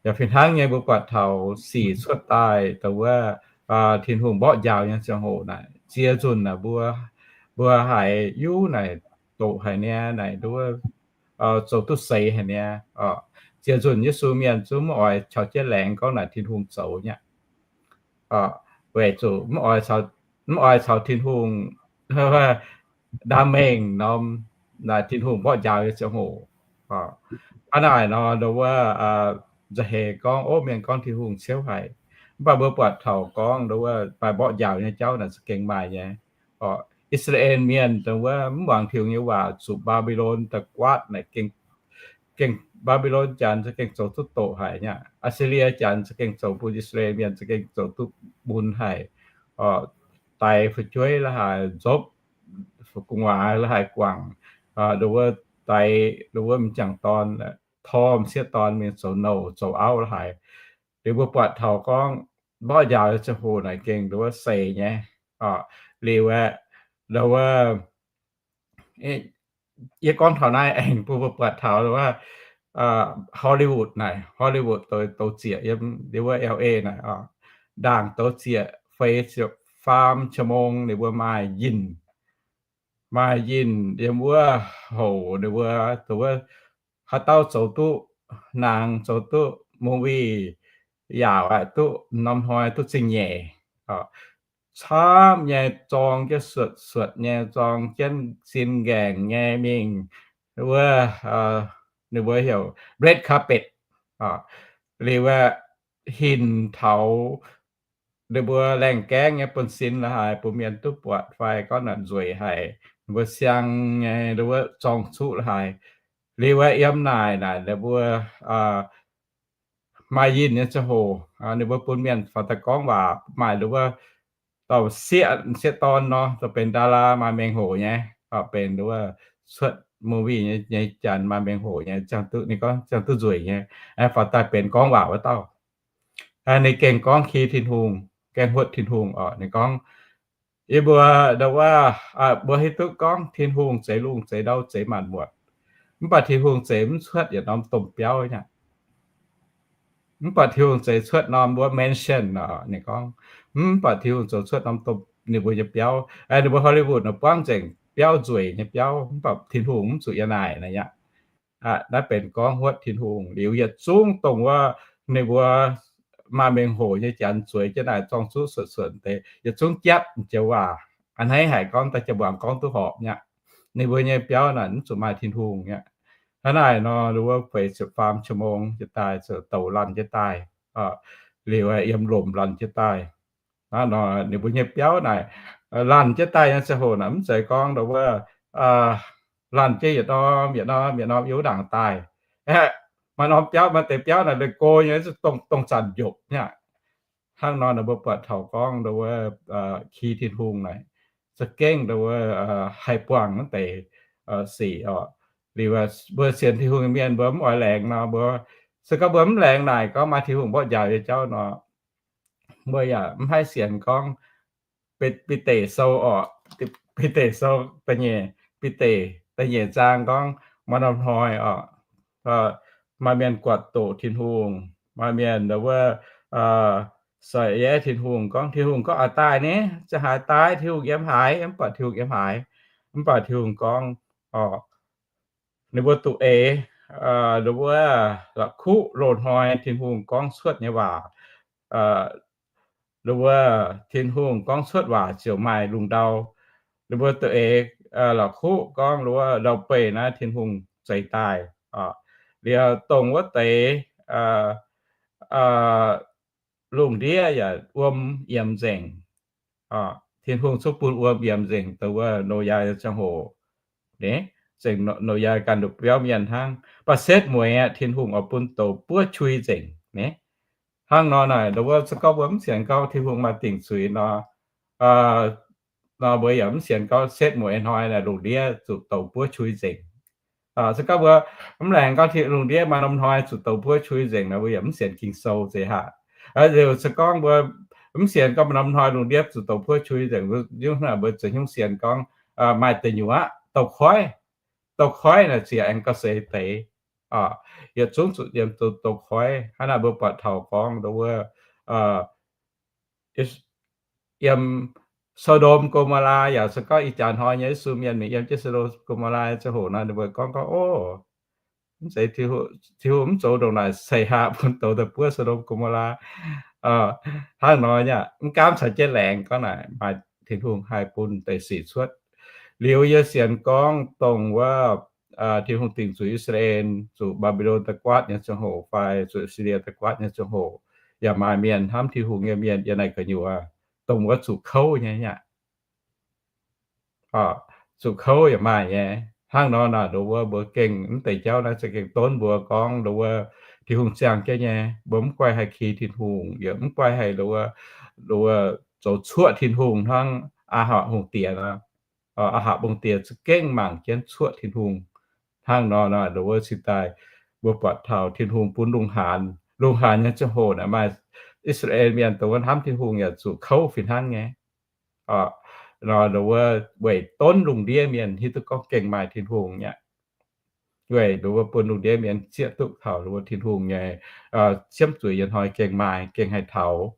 Yaac fih hnangv nyei mbuo buatc taux sic cuotv daaih ndau wuov Tin-Hungh mborqv njaaux nyei ziangh hoc naaic, ziex nzunc naaic mbuo, mbuo haiz yuv naaic doqc haic niaa, naaic ndau wuov zoux duqv seix haic niaa. Ziex nzunc Yesu Mienh zungv mv oix caux jienv laengz gorngv naaic Tin-Hungh zoux nyei aqv. Weic zuqc mv oix caux Tin-Hungh ndaam mengh norm naaic Tin-Hungh mborqv njaaux nyei ziangh hoc. Hnangv naaic nor ndau wuov nzauh heix gorngv, ov, mienh gorngv Tin-Hungh ciouv haic. Mv baac mbuo buatc taux gorngv ndau wuov maaih mborqv njaaux nyei jauv naaic za'gengh maaih nyei. I^saa^laa^en Mienh dongh wuov mv muangx Tin-Hungh nyei waac zuqc Mbaa^mbi^lon daaih guaatv naaic, gengh Mbaa^mbi^lon Janx za'gengh zoux duqv doqc haic nyei aqv. Aa^si^lie Janx za'gengh zoux bun I^saa^laa^en Mienh za'gengh zoux duqv mun haic, daix fu'jueiv la'haaix nzopv, gu'nguaaz la'haaix guangc, nduov wuov daix nduov wuov m'jangc dorn, torm sieqv dorn mingh zoux nouh zoux auv la'haaix. Liuz mbuo buatc taux gorngv mborqv njaaux nyei ziangh hoc naaic gengh nduov wuov seix nyei. Liuz aeqv, nduov wuov yie gorngv taux naaiv aengx bun mbuo buatc taux wuov Hollywood naaic, Hollywood douz zieqc yiem wuov L A naaic, ndaangc douz zieqc feix ziepc faam ชั่วโมง ninh mbuo maaih yinh, maaih yinh yiem wuov hoc ninh mbuo dongh wuov haaix dauh zoux duqv naang, zoux duqv movie, yaauc aqv duqv norm hnoi duqv zingh nyeic, camv nyei, zorng jienv suotc suotc nyei, zorng jienv sin nqaengc nyei mingh wuov, ninh mbuo heuc red carpet, liuz wuov hinc taux ninh mbuo laengh gaengv nyei bun sin la'haaix bun mienh duqv buatc fai gorngv naaic nzueic haic, ninh mbuo siang nyei nduov wuov zorng-zuqv la'haaix. Liuz wuov yiem naaic naaic ninh mbuo maaih yinh nyei ziangh hoc, ninh mbuo bun mienh faaux daaih gorngv waac, maaih nduov wuov dauh sieqv, sieqv dorn nor, dongh benx ดารา maaih mengh hoc nyei, benx nduov wuov cuotv movie nyei, nyei janx maaih mengh hoc nyei, ziangh duqv, ninh gorngv ziangh duqv nzueic nyei, faaux daaih benx gorngv waac wuov dauh. Ninh gengh gorngv ki Tin-Hungh, gengh huotv Tin-Hungh oc. Ninh gorngv, yie mbuo nduov wuov, mbuo hiuv duqv gorngv Tin-Hungh zeix lungh zeix ndau zeix maanc muotc, mv baac Tin-Hungh zeix mv cuotv yietc norm domh biauv nyei aqv. Mv baac Tin-Hungh zeix cuotv norm wuov mansion oc. Ninh gorngv, mv baac Tin-Hungh zoux cuotv norm domh ninh mbuo nyei biauv. Ninh mbuo Hollywood nor buangv nzengc biauv nzueic nyei biauv, mv baac Tin-Hungh mv zuqc yiem naaic naaic aqv. Naaiv benx gorngv huotv Tin-Hungh. Liuz yietc zungv dongh wuov ninh mbuo maaih mengh hoc nyei janx zueiz jienv naaic zorng-zuqv suonc-suonc deix, yietc zungv japv joux waac. A'hneiv haic gorngv daaih jiex muangx gorngv duqv horpc nyei aqv. Ninh mbuo nyei biauv naaic mv zuqc maaih Tin-Hungh nyei aqv. Hnangv naaic nor, nduov wuov feix ziepc faam ชั่วโมง jienv daaih, zoux douc lanc jienv daaih, liuz yiem lomc lanc jienv daaih. Hnangv nor ninh mbuo nyei biauv naaic lanc jienv daaih nyei ziangh hoc naaic mv zeiz gorngv nduov wuov lanc jienv yietc norm yietc norm yietc norm yiem wuov ndaangc daaih. Maaih norm biauv, maaih deix biauv naaic leih go nyei, dongh, dongh zanc njopc nyei aqv. Hnangv nor ninh mbuo buatc taux gorngv nduov wuov ki Tin-Hungh naaic za'gengh nduov wuov haih buangh naaiv deix sic oc. Liuz mbuo sienx Tin-Hungh nyei mienh mbuo mv oix laengz nor, mbuo se gorngv mbuo mv laengz naaic gorngv maaih Tin-Hungh mborqv njaaux nyei jauv nor, mbuo yaac mv haih sienx gorngv Bide Sou oc, Bide Sou da'nyeic, Bide da'nyeic zaang gorngv maaih norm hnoi oc, maaih mienh guatc doqc Tin-Hungh, maaih mienh nduov wuov saic yaac Tin-Hungh gorngv, Tin-Hungh gorngv, Aa, daaih ni, ziangh haaix daaih? Tin-Hungh yiem haaix? Mv baac Tin-Hungh yiem haaix? Mv baac Tin-Hungh gorngv, oc, ninh mbuo duqv eix, nduov wuov la'kuqv loz-hnoi Tin-Hungh gorngv cuotv nyei waac, nduov wuov Tin-Hungh gorngv cuotv waac ziouc maaih lungh ndau. Ninh mbuo duqv eix la'kuqv gorngv nduov wuov ndau-beih naaiv Tin-Hungh zeix daaih. Liuz dongh wuov deix lungh ndiev yaac wuom yiemx nzengc. Tin-Hungh cuotv bun wuom yiemx nzengc dongh wuov Noyaa nyei ziangh hoc. Nzengc Noyaa ganh nduqc biauv mienh hnangv. Mv baac setv mueiz aeqv, Tin-Hungh oix bun douz buov qui nzengc. Hnangv nor naaic, nduov wuov se gorngv mbuo mv sienx gorngv Tin-Hungh maaih dingc zuiz nor, nor mbuo yaac mv sienx gorngv setv mueiz hnoi naaic lungh ndiev zuqc douz buov qui nzengc. Se gorngv mbuo mv laengz gorngv lungh ndiev maaih norm hnoi zuqc douz buov qui nzengc nor, mbuo yaac mv sienx Ging-Sou zeiz haac. Liuz se gorngv mbuo mv sienx gorngv maaih norm hnoi lungh ndiev zuqc douz buov qui nzengc, mbuo ziouc hnyouv sienx gorngv maaih deic nyuoqc aqv, douz koiv. Douz koiv naaic ziouc aengx gauh seix deix. Yietc zungv zuqc yiem douz koiv. Hnangv naaic mbuo buatc taux gorngv nduov wuov yiem So^ndom Go^mo^laa yaac se gorngv ih jaax hnoi nyei Yesu mienh mingh yiem jienv So^ndom Go^mo^laa ziangh hoc nor, ninh mbuo gorngv gorngv, Ov, mv zeiz, Tin-Hungh mv zoux ndongc naaic, seix haac bun douz daaih buov So^ndom Go^mo^laa. Hnangv nor nyei, mv gaamv caux jienv laengz gorngv naaic maaih Tin-Hungh haih bun deix sic cuotv. Liuz yie sienx gorngv dongh wuov Tin-Hungh dingc zuqc I^saa^laa^en zuqc Mbaa^mbi^lon daaih guaatv nyei ziangh hoc fai zuqc Silie daaih guaatv nyei ziangh hoc, yaac maaih mienh hnamv Tin-Hungh nyei mienh yiem naaic gu'nyuoz dongh wuov zuqc kouv nyei aqv. Zuqc kouv yaac maaih nyei. Hnangv nor naaic, nduov wuov mbuo gengh mv deix jauv naaiv za'gengh donv mbuo gorngv nduov wuov Tin-Hungh ziangh jienv nyei. Mbuo mv guaih haih ki Tin-Hungh, yaac mv guaih haih nduov wuov zoux cuoqv Tin-Hungh hnangv Aa^hapc hungh diex nor. Aa^hapc hungh diex za'gengh mangc jienv cuoqv Tin-Hungh. Hnangv nor naaic, nduov wuov cingx daaih mbuo buatc taux Tin-Hungh bun lungh haanz, lungh haanz nyei ziangh hoc naaic maaih I^saa^laa^en Mienh dongh wuov hnamv Tin-Hungh yaac zuqc kouv fih hnangv nyei. Nor nduov wuov weic donv lungh ndiev mienh hiuv duqv gorngv gengh maaih Tin-Hungh nyei. Weic nduov wuov bun lungh ndiev mienh zieqv duqv taux nduov wuov Tin-Hungh nyei siemv zuiz nyei hnoi gengh maaih, gengh haih taux.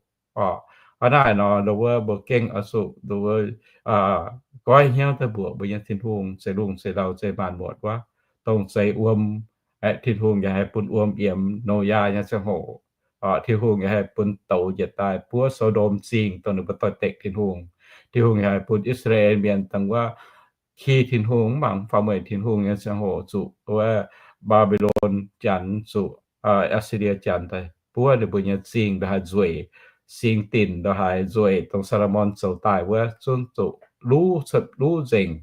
Hnangv naaic nor, nduov wuov mbuo gengh oix zuqc nduov wuov goiv hnyouv daaih mbuoqc mbuo nyei Tin-Hungh, zeix lungh zeix ndau zeix maanc muotc wuov, dongh zeix wuom aeqv, Tin-Hungh yaac haih bun wuom yiemx Noyaa nyei ziangh hoc. Tin-Hungh yaac haih bun douz njiec daaih buov So^ndom Zingh dongh ninh mbuo doix-dekc Tin-Hungh. Tin-Hungh yaac haih bun I^saa^laa^en Mienh dongh wuov ki Tin-Hungh mv baac mv faaux mueic Tin-Hungh nyei ziangh hoc zuqc wuov Mbaa^mbi^lon Janx, zuqc Aa^si^lie Janx daaih buov ninh mbuo nyei zingh, ndongc haaix nzueic, singx dinc ndongc haaix nzueic dongh Saa^lo^morn zoux daaih wuov zungv zuqc luv, cuotv luv nzengc.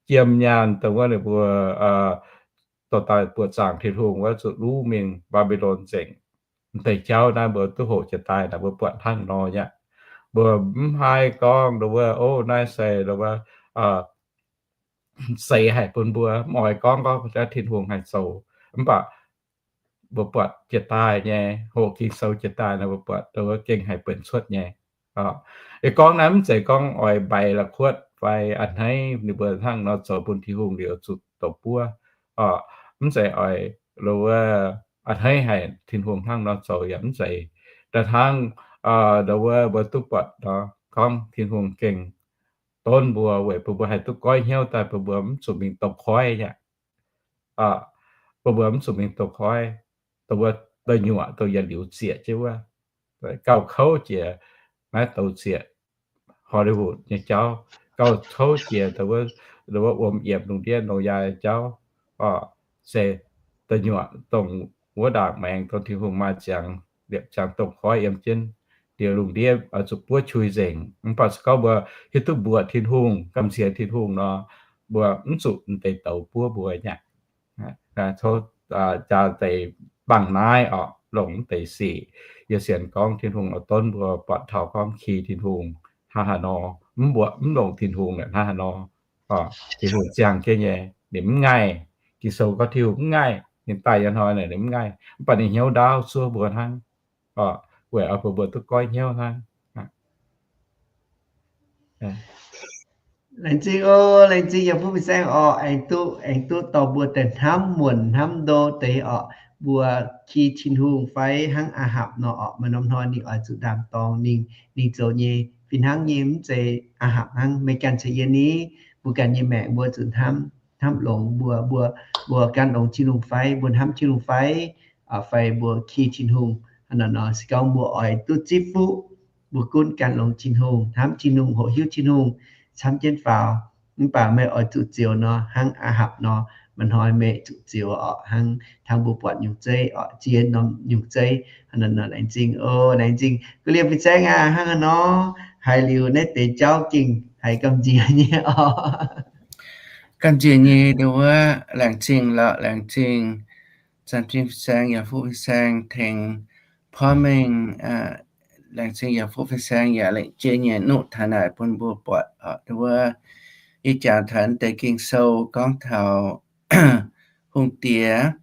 Jiem nyaanh dongh wuov ninh mbuo dorh daaih buoqc zaangc Tin-Hungh wuov zuqc luv mingh Mbaa^mbi^lon nzengc. Deix jauv naaiv mbuo duqv hoqc jiex daaih naaic mbuo buatc hnangv nor nyei. Mbuo mv haih gorngv nduov wuov, o, naaiv se nduov wuov seix haic bun mbuo, mv oix gorngv gorngv Tin-Hungh haih zoux. Mv baac mbuo buatc jiex daaih nyei, hoqc Ging-Sou jiex daaih naaic mbuo buatc nduov wuov gengh haih buonc cuotv nyei. Ih gorngv naaiv mv zeiz gorngv oix mbaix la'kuotv fai a'hneiv ninh mbuo hnangv nor zoux bun Tin-Hungh liuz zuqc douc buov. Mv zeiz oix nduov wuov a'hneiv haic Tin-Hungh hnangv nor zoux yaac mv zeiz. Da'hnangv nduov wuov mbuo duqv buatc nor gorngv Tin-Hungh gengh donv mbuo weic bun mbuo haih duqv goiv hnyouv daaih bun mbuo mv zuqc mingh douz-koiv nyei. Bun mbuo mv zuqc mingh douz-koiv, dongh wuov da'nyuoqc dongh yietc liuz zieqc jienv wuov, gauh kouv jiex naaiv douz zieqc Hollywood nyei jauv, gauh kouv jiex dongh wuov wuom yiemx lungh ndiev Noyaa nyei jauv. Se da'nyuoqc dongh wuov ndaangc maengx dongh Tin-Hungh maaih ziangx, liepc ziangx douz-koiv yiem jienv, liuz lungh ndiev oix zuqc buov qui nzengc. Mv baac se gorngv mbuo hiuv duqv mbuoqc Tin-Hungh, gamh nziex Tin-Hungh nor, mbuo mv zuqc m'deix douz buov mbuo nyei. Tov jaa deix bangh naaiv orqc, longc m'deix sic. Yie sienx gorngv Tin-Hungh oix donv mbuo buatc taux gorngv ki Tin-Hungh hnangv haaix nor, mv mbuoqc mv longc Tin-Hungh hnangv haaix nor. Tin-Hungh ziangh jienv nyei, ninh mv ngaih. Ging-Sou gorngv Tin-Hungh mv ngaih, ninh daaih nyei hnoi naaic ninh mv ngaih, mv baac ninh hnyouv ndaauv zuov mbuo hnangv, weic oix bun mbuo duqv goiv hnyouv hnangv. Laengz zingh oc, laengz zingh yiem fuqv fin-saeng orqc, aengx duqv, aengx duqv dorh mbuo daaih hnamv muonc hnamv ndo deix orqc, mbuo ki Tin-Hungh fai hnangv Aa^hapc nor orqc, maaih norm hnoi ninh oix zuqc ndaam-dorng, ninh, ninh zoux nyei fih hnangv nyei, mv zeiz Aa^hapc hnangv. Meih ganh caux yie ni, mbuo ganh nyei maengc mbuo zuqc hnamv, hnamv longx mbuo, mbuo, mbuo gan longx Tin-Hungh fai mbuo hnamv Tin-Hungh fai, fai mbuo ki Tin-Hungh. Hnangv naaic nor se gorngv mbuo oix duqv zipv fuqv, mbuo gunv gan longx Tin-Hungh, hnamv Tin-Hungh, hoqc hiuv Tin-Hungh camv jienv faaux. Mv baac meih oix zuqc zioux nor, hnangv Aa^hapc nor, maaih hnoi meih zuqc zioux orqc, hnangv, hnangv mbuo buatc nyungc zeiv orqc, ziex norm nyungc zeiv. Hnangv naaic nor laengz zingh oc, laengz zingh ga'liemh fin-saeng aac. Hnangv naaic nor, haiz liuz naaiv deix jauv gengh haiz gamh nziex nyei orqc. Gamh nziex nyei nduov, laengz zingh lorqc, laengz zingh Zanc Fin Fin-Saeng yaac Fuqv Fin-Saeng tengx porv mengh, laengz zingh yaac Fuqv Fin-Saeng yaac lengc jeiv nyei nuqv taux naaic bun mbuo buatc orqc. Nduov, yie jangx taux deix Ging-Sou gorngv taux hungh diex,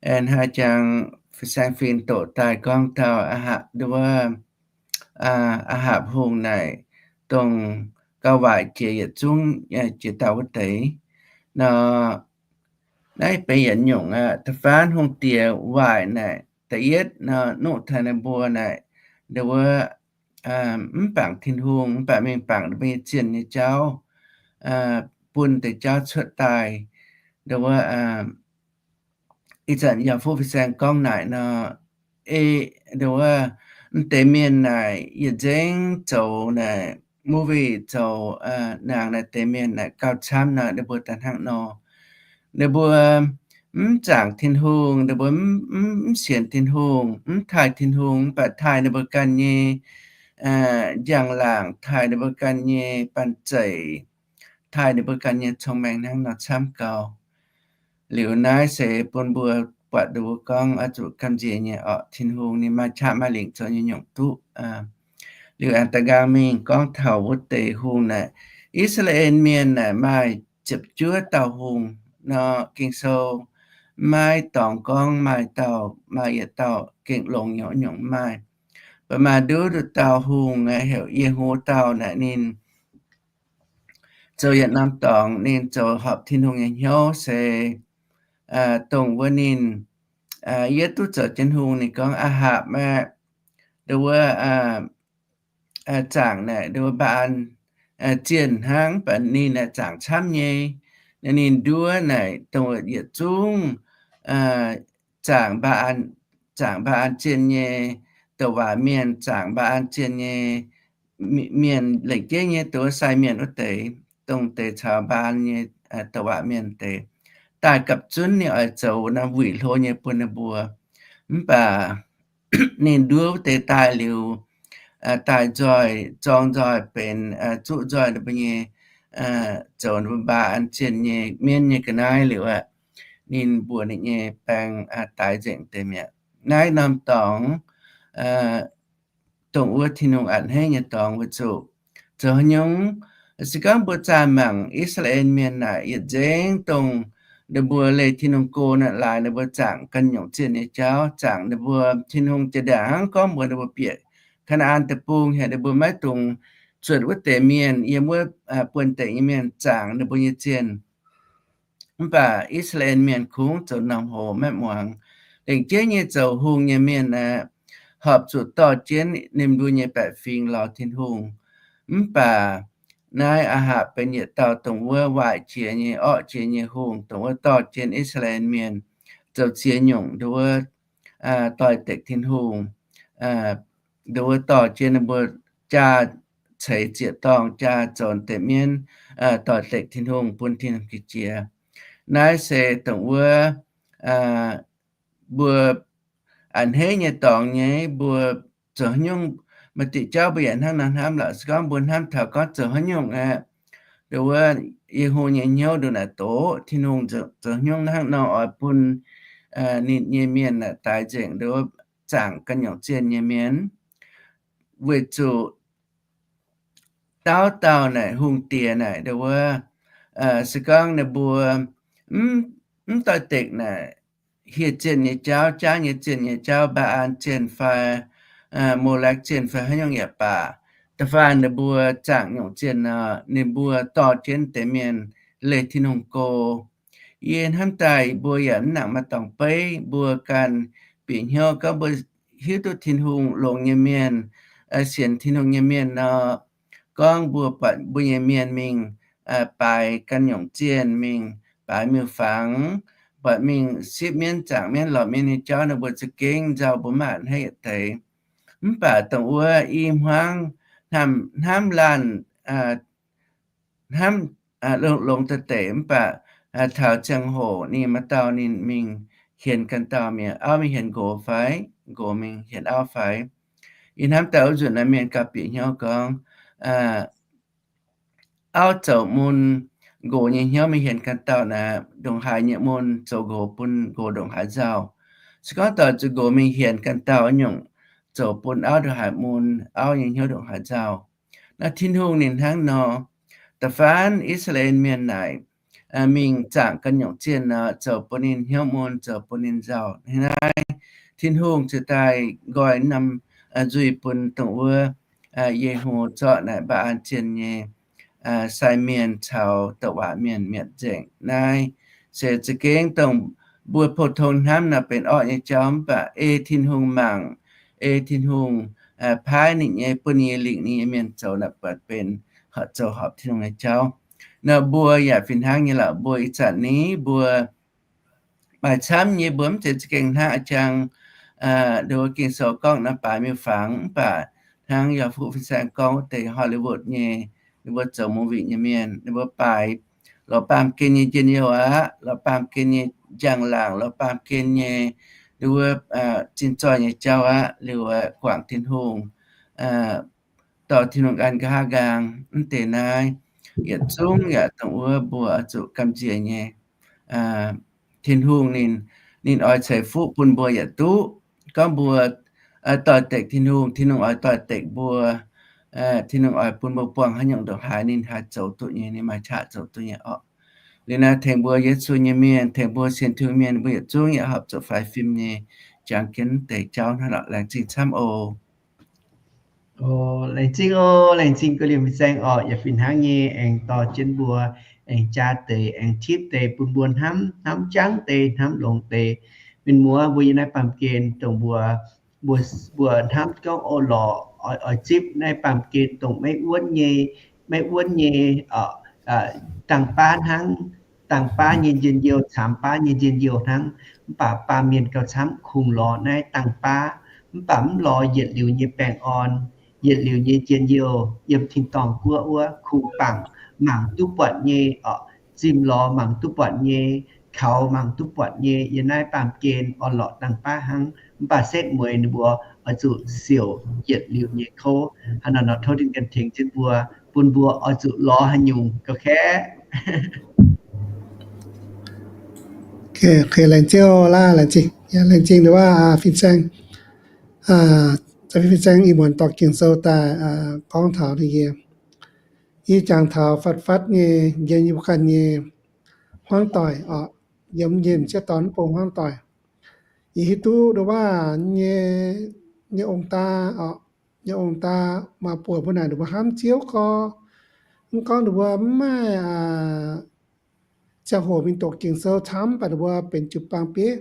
aengx haih jangx Fin-Saeng Fin doqc daaih gorngv taux Aa^hapc, nduov, Aa^hapc Hungh naaic, dongh gauh waaic jiex yietc zungv jiex dauh wuov deix nor. Naaiv benx yietc nyungc aqv. Da'faanh hungh diex waaic naaic, da'yietv nor, nuqv taux ninh mbuo naaic, nduov, mv bangc Tin-Hungh, mv baac mingh bangc ninh mbuo nyei zienh nyei jauv, bun deix jauv cuotv daaih. Nduov, ih zanc yaac Fuqv Fin-Saeng gorngv naaic nor, ei, nduov, mv deix mienh naaic yietc nzengc zoux naaic movie zoux naang naaic deix mienh naaic gauh camv nor, ninh mbuo daaih hnangv nor. Ninh mbuo mv zaangc Tin-Hungh, ninh mbuo mv, mv sienx Tin-Hungh, mv taaih Tin-Hungh, mv baac taaih ninh mbuo ganh nyei njang-laangc, taaih ninh mbuo ganh nyei banh zeic, taaih ninh mbuo ganh nyei cong-mengh hnangv nor camv gau. Liuz naaiv se bun mbuo buatc nduov gorngv oix zuqc gamh nziex nyei orqc, Tin-Hungh ninh maaih qaqv maaih lingc zoux nyei nyungc duqv. Liuz aengx da'nqaang mingh gorngv taux wuov deix hungh naaic, I^saa^laa^en Mienh naaic maaih ziepc juov dauh hungh nor, Ging-Sou maiv dorngx gorngv maaih dauh, maaih yietc dauh gengh longx nyei, nyungc maaih. Mv baac maaih nduov nduqc dauh hungh aeqv, heuc Ye^hu dauh naaic ninh zoux yietc norm dorngx, ninh zoux horpc Tin-Hungh nyei hnyouv se dongh wuov ninh yietv duqv zoux jienv hungh. Ninh gorngv, Aa^hapc aeqv, nduov wuov zaangc naaic nduov wuov Mbaa^an zienh hnangv, mv baac ninh naaic zaangc camv nyei. Ninh nduov naaic dongh yietc zungv zaangc Mbaa^an, zaangc Mbaa^an zienh nyei douc waac mienh, zaangc Mbaa^an zienh nyei mienh, lengc jeiv nyei dongh wuov sai mienh wuov deix, dongh deix caux Mbaa^an nyei douc waac mienh deix, daaih gapv zunv ninh oix zoux norm wuic hlo nyei bun ninh mbuo. Mv baac ninh nduov wuov deix daaih liuz, daaih nzoih, zorng nzoih benx, zuqv nzoih ninh mbuo nyei, zoux ninh mbuo Mbaa^an zienh nyei mienv nyei ga'naaiv liuz aqv, ninh mbuoqc ninh nyei baeng daix nzengc deix mi'aqv. Naaiv norm dorngx dongh wuov Tin-Hungh a'hneiv nyei dorngx weic zuqc zoux haaix nyungc? Se gorngv mbuo zaah mangc I^saa^laa^en Mienh naaic yietc nzengc dongh ninh mbuo leih Tin-Hungh go naaic laaix ninh mbuo zaangc ganh nyungc zienh nyei jauv, zaangc ninh mbuo, Tin-Hungh jiex ndaangc hnangv gorngv mbuox ninh mbuo bieqc Kaa^naa^an Deic-Bung, heuc ninh mbuo maiv dungx zuotc wuov deix mienh, yiem wuov buonv-deic nyei mienh zaangc ninh mbuo nyei zienh. Mv baac I^saa^laa^en Mienh kungx zoux norm-hoc maiv muangx. Lengc jeiv nyei zoux hungh nyei mienh aeqv, horpc zuqc dorh jienv ninh mbuo nyei baeqc fingx lorz Tin-Hungh. Mv baac naaiv Aa^hapc benx yietc dauh dongh wuov waaic jiex nyei, orqv jiex nyei hungh, dongh wuov dorh jienv I^saa^laa^en Mienh zoux ziex nyungc nduov wuov doix-dekc Tin-Hungh, nduov wuov dorh jienv ninh mbuo jaa ceix ziec-dorngh, jaa zoux deix mienv, doix-dekc Tin-Hungh, bun Tin-Hungh jiex. Naaiv se dongh wuov mbuo a'hneiv nyei dorngx nyei. Mbuo zoux haaix nyungc, maaih diuc jauv mbuo yaac hnangv nor hnamv lorqc. Se gorngv mbuo hnamv taux gorngv zoux haaix nyungc aeqv, nduov wuov Ye^hu nyei hnyouv nduqc naaic doqc Tin-Hungh zoux haaix nyungc hnangv nor oix bun ninh nyei mienh naaic daix nzengc nduov zaangc ganh nyungc zienh nyei mienh. Weic zuqc dauh dauh naaic hungh diex naaic nduov wuov, se gorngv ninh mbuo mv doix-dekc naaic, hieh zienh nyei jauv, jaav nyei zienh nyei jauv, Mbaa^an zienh fai Molekc zienh fai haaix nyungc yaac baac, da'faanh ninh mbuo zaangc nyungc zienh nor, ninh mbuo dorh jienv deix mienh leih Tin-Hungh go. Yie hnamv daaih mbuo yaac mv nangc maaih dorngx beiv, mbuo ganh bieqc hnyouv gorngv mbuo hiuv duqv Tin-Hungh longx nyei mienh, sienx Tin-Hungh nyei mienh nor, gorngv mbuo buatc mbuo nyei mienh mingh baaix ganh nyungc zienh, mingh baaix miuc-fangx, buatc mingh sipv mienv, zaangc mienv, lorz mienv nyei jauv, ninh mbuo za'gengh nzauh mbuo mv a'hneiv yietc deix. Mv baac dongh wuov i hmuangv hnamv laanh, hnamv longx deix, mv baac taux ziangh hoc ninh maaih dauh ninh mingh hienx ganh dauh mi'aqv. Auv mingh hienx nqox fai nqox mingh hienx auv fai? Yie hnamv daaih wuov nzunc naaiv mienh gauh bieqc hnyouv gorngv, auv zoux mun, nqox nyei hnyouv mingh hienx ganh dauh naaic, ndongc haaix nyei mun zoux nqox bun nqox ndongc haaix nzauh. Se gorngv doix zuqc nqox mingh hienx ganh dauh nyungc, zoux bun auv ndongc haaix mun, auv nyei hnyouv ndongc haaix nzauh. Naaiv Tin-Hungh ninh hnangv nor, da'faanh I^saa^laa^en Mienh naaic mingh zaangc ganh nyungc zienh nor, zoux bun ninh hnyouv mun, zoux bun ninh nzauh. Hnangv naaiv, Tin-Hungh ziouc daaih nqoi norm nzuih bun dongh wuov Ye^hu zorqv naaic Mbaa^an zienh nyei sai mienh caux douc waac mienh mietc nzengc. Naaiv se za'gengh dongh mbuo pou tong hnamv nor benx orqv nyei jauv, mv baac ei Tin-Hungh mangc, ei Tin-Hungh paaiv ninh nyei, bun ninh nyei lingc, ninh nyei mienh zoux naaic buatc benx horpc, zoux horpc Tin-Hungh nyei jauv. Nor mbuo yaac fih hnangv nyei lorqc. Mbuo ih zanc ni mbuo maaih camv nyei, mbuo mv zeiz za'gengh hnangv a'jang nduov Ging-Sou gorngv nor baaix miuc-fangx, mv baac hnangv yaac fuqv fin-saeng gorngv wuov deix Hollywood nyei, ninh mbuo zoux movie nyei mienh, ninh mbuo baaix lorz baamh gen nyei njien-youh aqv, lorz baamh gen nyei njang-laangc, lorz baamh gen nyei nduov zinh zoih nyei jauv aqv, liuz guangc Tin-Hungh, dorh Tin-Hungh an nqa'haav nqaang. Mv deix naaiv yietc zungv yaac dongh wuov mbuo oix zuqc gamh nziex nyei. Tin-Hungh ninh, ninh oix ceix fuqv bun mbuo yietc duqv. Gorngv mbuo doix-dekc Tin-Hungh, Tin-Hungh oix doix-dekc mbuo. Tin-Hungh oix bun mbuo buangh haaix nyungc ndongc haaix ninh haih zoux duqv nyei, ninh maaih qaqv zoux duqv nyei orqc. Liuz naaiv tengx mbuo Yesu nyei mienh, tengx mbuo sienx Tin-Hungh mienh, mbuo yietc zungv yaac horpc zuqc faix fim nyei jangx jienv deix jauv hnangv lorqc. Laengz zingh camv oc. Laengz zingh oc, laengz zingh ga'liemh fin-saeng orqc, yaac fih hnangv nyei aengx dorh jienv mbuo, aengx jaa deix, aengx tipv deix bun mbuo hnamv, hnamv jangv deix, hnamv longx deix. Mienh muoz mbuo yiem naaiv baamh gen dongh mbuo, mbuo, mbuo hnamv gorngv o lorqc, oix, oix zipv naaiv baamh gen dongh maiv wuonv nyei, maiv wuonv nyei, dangh baav hnangv, dangh baav nyei njien-youh, caamx baav nyei njien-youh hnangv. Mv baac baamh mienh gauh camv kungx lorz naaiv dangh baav, mv baac mv lorz yietc liuz nyei baengh orn, yietc liuz nyei njien-youh yiem tin-dorngh guoqv wuov kungx bangc mangc duqv buatc nyei orqc, zimh lorz mangc duqv buatc nyei, kaux mangc duqv buatc nyei, yiem naaiv baamh gen orn-lorqc dangh baav hnangv. Mv baac setv mueiz ninh mbuo oix zuqc siouc yietc liuz nyei kouv. Hnangv naaiv nor tov Tin-Hungh ganh tengx jienv mbuo, bun mbuo oix zuqc lorz haaix nyungc gauh kaeqv. Laengz zingh, laengz zingh, laengz zingh ndongc wuov fin-saeng, fin-saeng ih muonz dorh Ging-Sou daaih gorngv taux nyei, yie jangx taux fatv fatv nyei njien-youh ganh nyei hmuangv doic orqc, yiem nyei m'sieqv dorn mv bung hmuangv doic. Yie hiuv duqv ndongc wuov nyei, nyei ong-daa orqc, nyei ong-daa maaih buoz mbuo naaic ninh mbuo hnamv Ziouv gorx, mv gorngv ninh mbuo mv maaih ziangh hoc mingh doqc Ging-Sou camv, mv baac ninh mbuo benx jiu-baang bieiv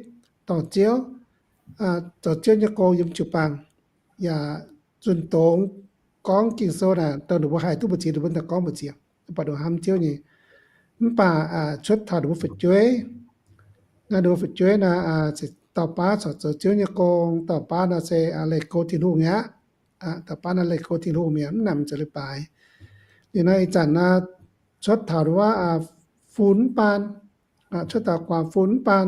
dorh Ziouv, zoux Ziouv nyei gong yiem jiu-baang, yaac zunh dongz gorngv Ging-Sou naaic dongh ninh mbuo haih duqv mbu'ziex ninh mbuo daaih gorngv mbu'ziex, mv baac ninh mbuo hnamv Ziouv nyei. Mv baac cuotv taux ninh mbuo fu'jueiv, naaiv ninh mbuo fu'jueiv naaic, dauh baav corc zoux Ziouv nyei gong, dauh baav naaic se leih go Tin-Hungh mi'aqv. Dauh baav naaic leih go Tin-Hungh mi'aqv, mv namx zoux leiz-baaix. Liuz naaiv ih zanc naaic cuotv taux wuov fun mv baan, cuotv taux guangc fun mv baan,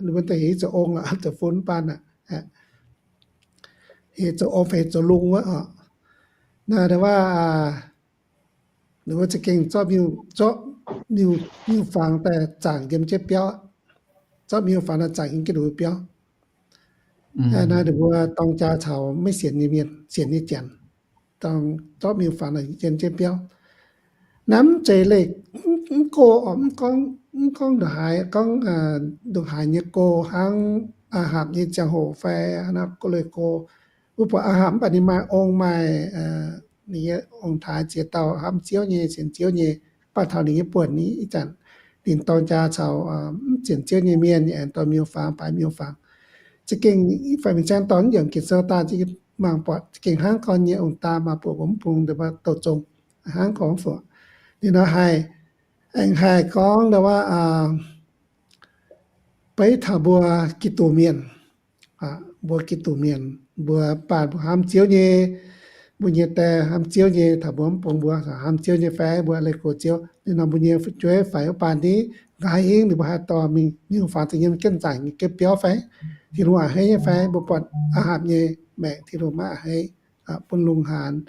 ninh mbuo daaih heuc zoux ong aqv, zoux fun mv baan aqv, heuc zoux ong fai heuc zoux lung wuov oc. Naaiv wuov ninh mbuo za'gengh zorqv miuc-fangx daaih zaangc yiem jienv biauv, zorqv miuc-fangx daaih zaangc yiem jienv ninh mbuo biauv. Naaiv ninh mbuo dorng jaa caux maiv sienx nyei mienh, sienx nyei janx, dorng zorqv miuc-fangx daaih yiem jienv biauv. Naaiv mv zeiz leih, mv go oc, mv gorngv ndongc haaix, gorngv ndongc haaix nyei go hnangv Aa^hapc nyei ziangh hoc fai naaiv go leih go. Wuov buatc Aa^hapc mv baac ninh maaih ong maaih ninh nyei ong-taaix ziex dauh hnamv Ziouv nyei, sienx Ziouv nyei, mv baac taux ninh nyei buonc ih zanc ninh dorng jaa caux mv sienx Ziouv nyei mienh aengx dorh miuc-fangx, baaix miuc-fangx. Za'gengh fai mingh saeng dorh mv yiemc Ging-Sou daaih mangc buatc za'gengh hnangv gorn nyei ong-daa maaih buoz mbuo mv bung douh zong hnangv gorngv fai. Ninh nor haih, aengx haih gorngv ndau wuov beiv taux mbuo Giduc mienh, mbuo Giduc mienh, mbuo mv baac mbuo hnamv Ziouv nyei, mbuo nyei die hnamv Ziouv nyei, taux mbuo mv bung mbuo hnamv Ziouv nyei fai mbuo leih go Ziouv, ninh nor mbuo nyei fu'jueiv faix wuov baan ni, nqa'haav hingv ninh mbuo haih dorh mingh miuc-fangx daaih yiem jienv zaangc yiem jienv biauv fai? Tin-Hungh a'hneiv nyei fai? Mbuo buatc Aa^hapc nyei maengc Tin-Hungh maiv a'hneiv, bun lungh haanz,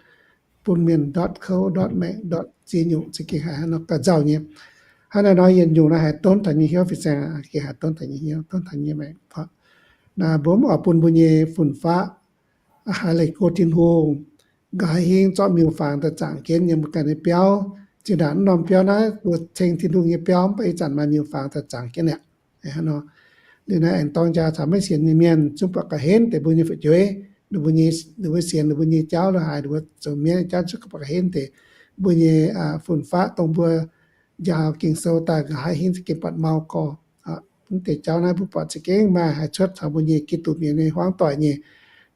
bun mienh ndortv kouv, ndortv maengc, ndortv ziex nyungc, za'gengh haiz hnangv nor gauh nzauh nyei. Hnangv naaiv nor yietc nyungc naaiv haih donv taux nyei hnyouv fin-saeng, gengh haih donv taux nyei hnyouv, donv taux nyei maengc. Naaiv mbuo mv oix bun mbuo nyei fun-faqv haih leih go Tin-Hungh, nqa'haav hingv zorqv miuc-fangx daaih zaangc jienv yiem mbuo ganh nyei biauv, zinh ndaangc mv norm biauv naaiv mbuo ceng Tin-Hungh nyei biauv, mv baac ih zanc maaih miuc-fangx daaih zaangc jienv mi'aqv. Hnangv nor, liuz naaiv aengx dorng jaa caux maiv sienx nyei mienh, zungv buatc ga'hlen deix mbuo nyei fu'jueiv, ninh mbuo nyei, ninh mbuo sienx ninh mbuo nyei jauv lo haaix, ninh mbuo zoux mienv nyei jauv zungv buatc ga'hlen deix mbuo nyei fun-faqv dongh mbuo njaaux Ging-Sou daaih nqa'haav hingv za'gengh buatc mau gorx. Mv deix jauv naaiv mbuo buatc za'gengh maaih haih cuotv taux mbuo nyei Giduc mienh nyei hmuangv doic nyei.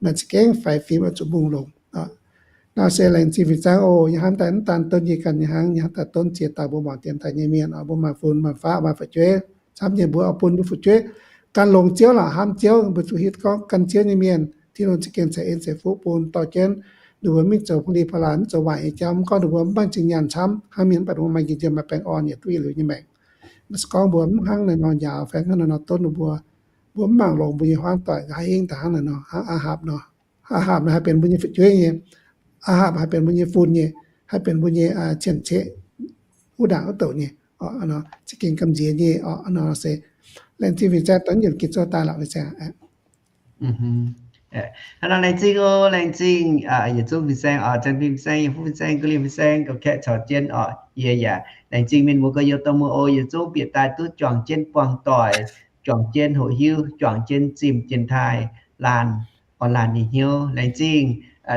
Naaiv za'gengh faix fim oix zuqc mungh longx. Naaiv se laengz zingh fin-saeng oc. Yie hnamv daaih mv daan donv yie ganh nyei hnangv, yie hnamv daaih donv ziex dauh mbuo mangc dienx daaih nyei mienh oc. Mbuo maaih fun maaih faqv maaih fu'jueiv camv nyei, mbuo oix bun mbuo fu'jueiv gan longx Ziouv lorqc, hnamv Ziouv, mbuo zuqc hiuv duqv gorngv gan Ziouv nyei mienh, Tin-Hungh za'gengh ceix en ceix fuqv bun dorh jienv ninh mbuo mingh zoux pong li pong laanh, mv zoux waaic nyei jauv. Mv gorngv ninh mbuo mv maaih zinh nyaanh camv hnangv mienh, mv baac ninh mbuo maaih njien-youh maaih baengh orn yaac duqv yietc liuz nyei maengc. Mv zeiz gorngv mbuo mv hnangv naaiv nor njaaux fai hnangv naaiv nor donv ninh mbuo. Mbuo mv mangc longx mbuo nyei hmuangv doic nqa'haav hingv daaih hnangv naaiv nor, hnangv Aa^hapc nor. Aa^hapc naaiv haih benx mbuo nyei fu'jueiv nyei. Aa^hapc haih benx mbuo nyei, Aa^hapc haih benx mbuo nyei cien-ceqv, buv ndaangc wuov douc nyei. Za'gengh gamh nziex nyei oc. Nor se laengz zingh fin-saeng, dongh yietc gitv zouv daaih lorqc fin-saeng. Hnangv nor laengz zingh oc, laengz zingh yietc zungv fin-saeng oc, Janx fin-saeng, Yienc Fuqv fin-saeng, Guv Lingh fin-saeng, gorngv kaeqv caux jienv oc, yie yaac laengz zingh mienh muoz gorx-youz dorh muoz oc, yietc zungv bieqc daaih duqv juangc jienv buangh doic, juangc jienv hoqc hiuv, juangc jienv zimh dienx taaih laanh, orn laanh nyei hnyouv. Laengz zingh,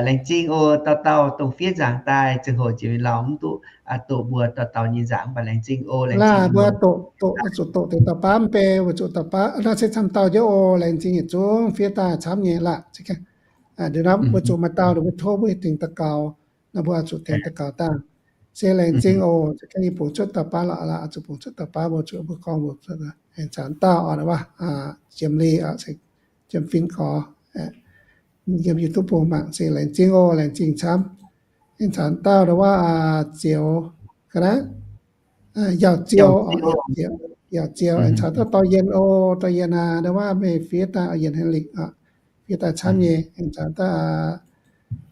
laengz zingh oc, dauh dauh dongh fiev nzaangc daaih ziangh hoc jiex mingh lauh mv duqv doqc mbuo dauh dauh nyei nzaangc, mv baac laengz zingh oc, laengz zingh mbuo doqc, doqc, zuqc doqc deix dauh baav mv bei, weic zuqc dauh baav naaiv se camv dauh njoux oc. Laengz zingh yietc zungv fiev daaih camv nyei laah. Ndongc naaiv weic zuqc maaih dauh ninh mbuo tov mbuo tengx daux gaux, naaiv mbuo zuqc tengx daux gaux dangh. Se laengz zingh oc, za'gengh yie bungx cuotv dauh baav lorqc, zuqc bungx cuotv dauh baav mbuo zuqc mbuo gorngv mbuo aengx caux dauh oc, waac Jiem Li, Jiem Fin gorx, yiem YouTube bung mangc se laengz zingh oc, laengz zingh camv. Aengx caux dauh waac Zioux, ga'naaiv, Yauc Zioux, Yauc Zioux, aengx caux dauh Dorh Yienh oc, Dorh Yienh aac, waac meih fiev daaih, Yienh Henlix oc, fiev daaih camv nyei. Aengx caux dauh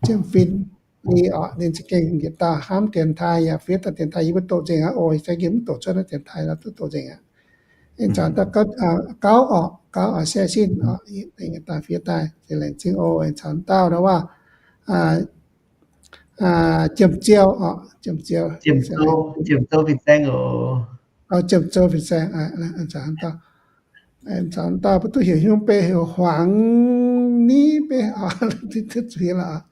Jiem Fin Li oc, ninh za'gengh yietc dauh hnamv dienx taaih yaac fiev daaih dienx taaih, yie mbuo doqc nzengc aqv oc. Ih zanc yie mv doqc cuotv naaiv dienx taaih, duqv doqc nzengc aqv. Aengx caux dauh Gauv oc, Gauv oc, Saev Sin oc, yietc dauh fiev daaih, se laengz zingh oc. Aengx caux dauh waac Jiem Ziou oc, Jiem Ziou, Jiem Zou fin-saeng, caux dauh, caux dauh mbuo duqv heuc nyungc beiv heuc Huangx Ni beiv oc, duqv zuiz lorqc.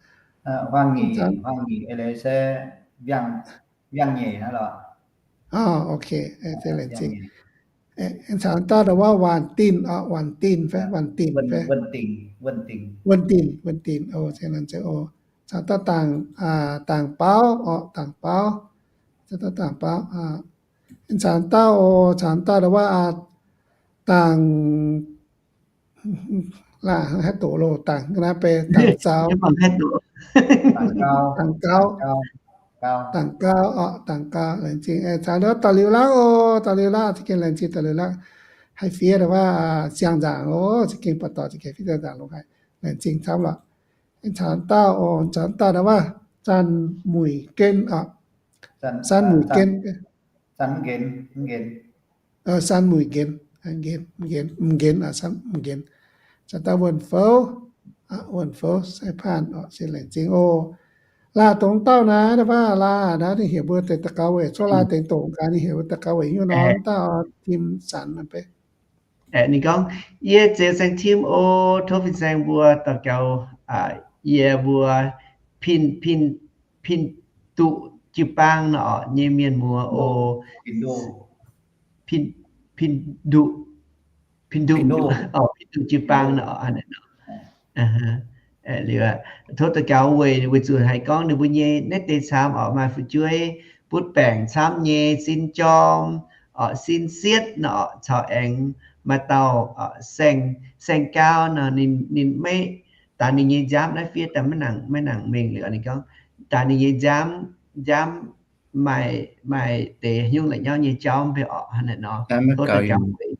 Aengx caux dauh waac Waanc Dinh oc, Waanc Dinh fai Waanc Dinh fai Wuonh Dinh, Wuonh Dinh, Wuonh Dinh oc, se laengz zingh oc. Caux dauh Dangc, Dangc Baauv oc, Dangc Baauv, caux dauh Dangc Baauv. Aengx caux dauh oc, caux dauh waac Dangc, laah, haih doqc loh, Dangc, ga'naaiv beiv Dangc Zaux, Dangc Gauv, Dangc Gauv oc, Dangc Gauv, laengz zingh. Aengx caux dauh Liuz Lakv oc, dauh Liuz Lakv, za'gengh laengz zingh dauh Liuz Lakv, haih fiev waac siang-nzaangc oc, za'gengh buatc dorh za'gengh fiev siang-nzaangc longx haic, laengz zingh camv lorqc. Aengx caux dauh oc, caux dauh waac Zanh Muic Gen oc, Zanh Muic Gen, Zanh Muic Nqenx, Nqenx, M'Nqenx, Zanh Muic Nqenx. Caux dauh Wuonh Fouv, Wuonh Fouv Sai Paanh oc, se laengz zingh oc. Laah, dongh dauh naaiv, waac laah, naaiv ninh heuc mbuo deix daux gaux weic, cuotv laah deix doqc gaax, ninh heuc mbuo daux gaux weic nyungc nor, dauh Tim Sanx naaiv beiv. Ninh gorngv, yie Zeux Saeng Tim oc, tov fin-saeng mbuo daux gaux yie mbuo Pin, Pin, Pin Duqc Jiu-Baang nor nyei mienh muoz oc. Pin, Pin Duqc, Pin Duqc, Pin Duqc Jiu-Baang nor. Liuz, tov daux gaux weic, weic zuqc haiz gorngv ninh mbuo nyei naaiv deix camv oc, maaih fu'jueiv butv baengc camv nyei, sin jorm oc, sin sietv nor, caux aengx maaih dauh saeng, saeng-gaau nor, ninh, ninh maiv, daaih ninh nyei nziaamv naaiv fiev daaih maiv nangc, maiv nangc mengh liuz ninh gorngv, daaih ninh nyei nziaamv, nziaamv maaih, maaih deix nyungc la'nyauv nyei jauv mv bei oc, hnangv naaiv nor. Tov daux gaux weic,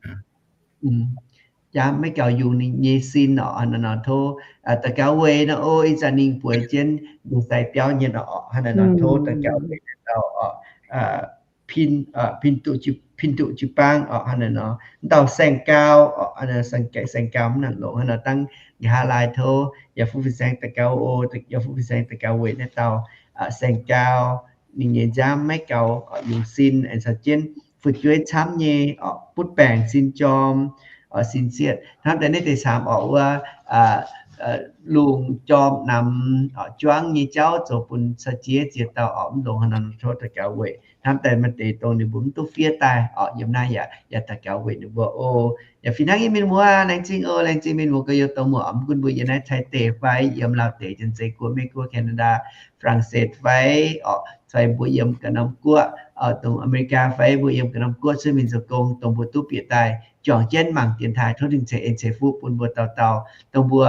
nziaamv maiv gaux yungz ninh nyei sin oc, hnangv naaiv nor. Tov daux gaux weic nor oc. Ih zanc ninh bueix jienv ndongc sai biauv nyei nor oc, hnangv naaiv nor. Tov daux gaux weic naaiv dauh oc, Pin, Pin Duqc Jiu-Baang oc, hnangv naaiv nor. Dauh saeng-gaau oc, saeng-gaau mv nangc longx, hnangv naaiv nor. Dangh nqa'haav laai tov yaac fuqv fin-saeng daux gaux oc, yaac fuqv fin-saeng daux gaux weic naaiv dauh saeng-gaau, ninh nyei nziaamv maiv gaux yungz sin, aengx caux jienv fu'jueiv camv nyei oc, butv baengc, sin jorm oc, sin sietv. Hnamv daaih naaiv deix camv oc, wuov lungh jorm namx oc, juangv nyei jauv zoux bun caux jiex ziex dauh oc, mv longx hnangv nor, tov daux gaux weic. Hnamv daaih maaih deix dongh ninh mbuo mv duqv fiev daaih oc, yiem naaiv yaac, yaac daux gaux weic ninh mbuo oc. Yaac fih hnangv nyei mienh muoz, laengz zingh oc, laengz zingh mienh muoz gorx-youz dorh muoz oc, mv gunv mbuo yiem naaiv Taiv deic fai yiem Laauv deic, Janx-Zeiz Guoqv, Meiv Guoqv, Canada, France fai oc, fai mbuo yiem Ga'naaiv Guoqv oc, dongh America fai mbuo yiem Ga'naaiv Guoqv cuotv mingh zoux gong, dongh mbuo duqv bieqc daaih juangc jienv mangc dienx taaih, tov ninh ceix en ceix fuqv bun mbuo dauh dauh, dongh mbuo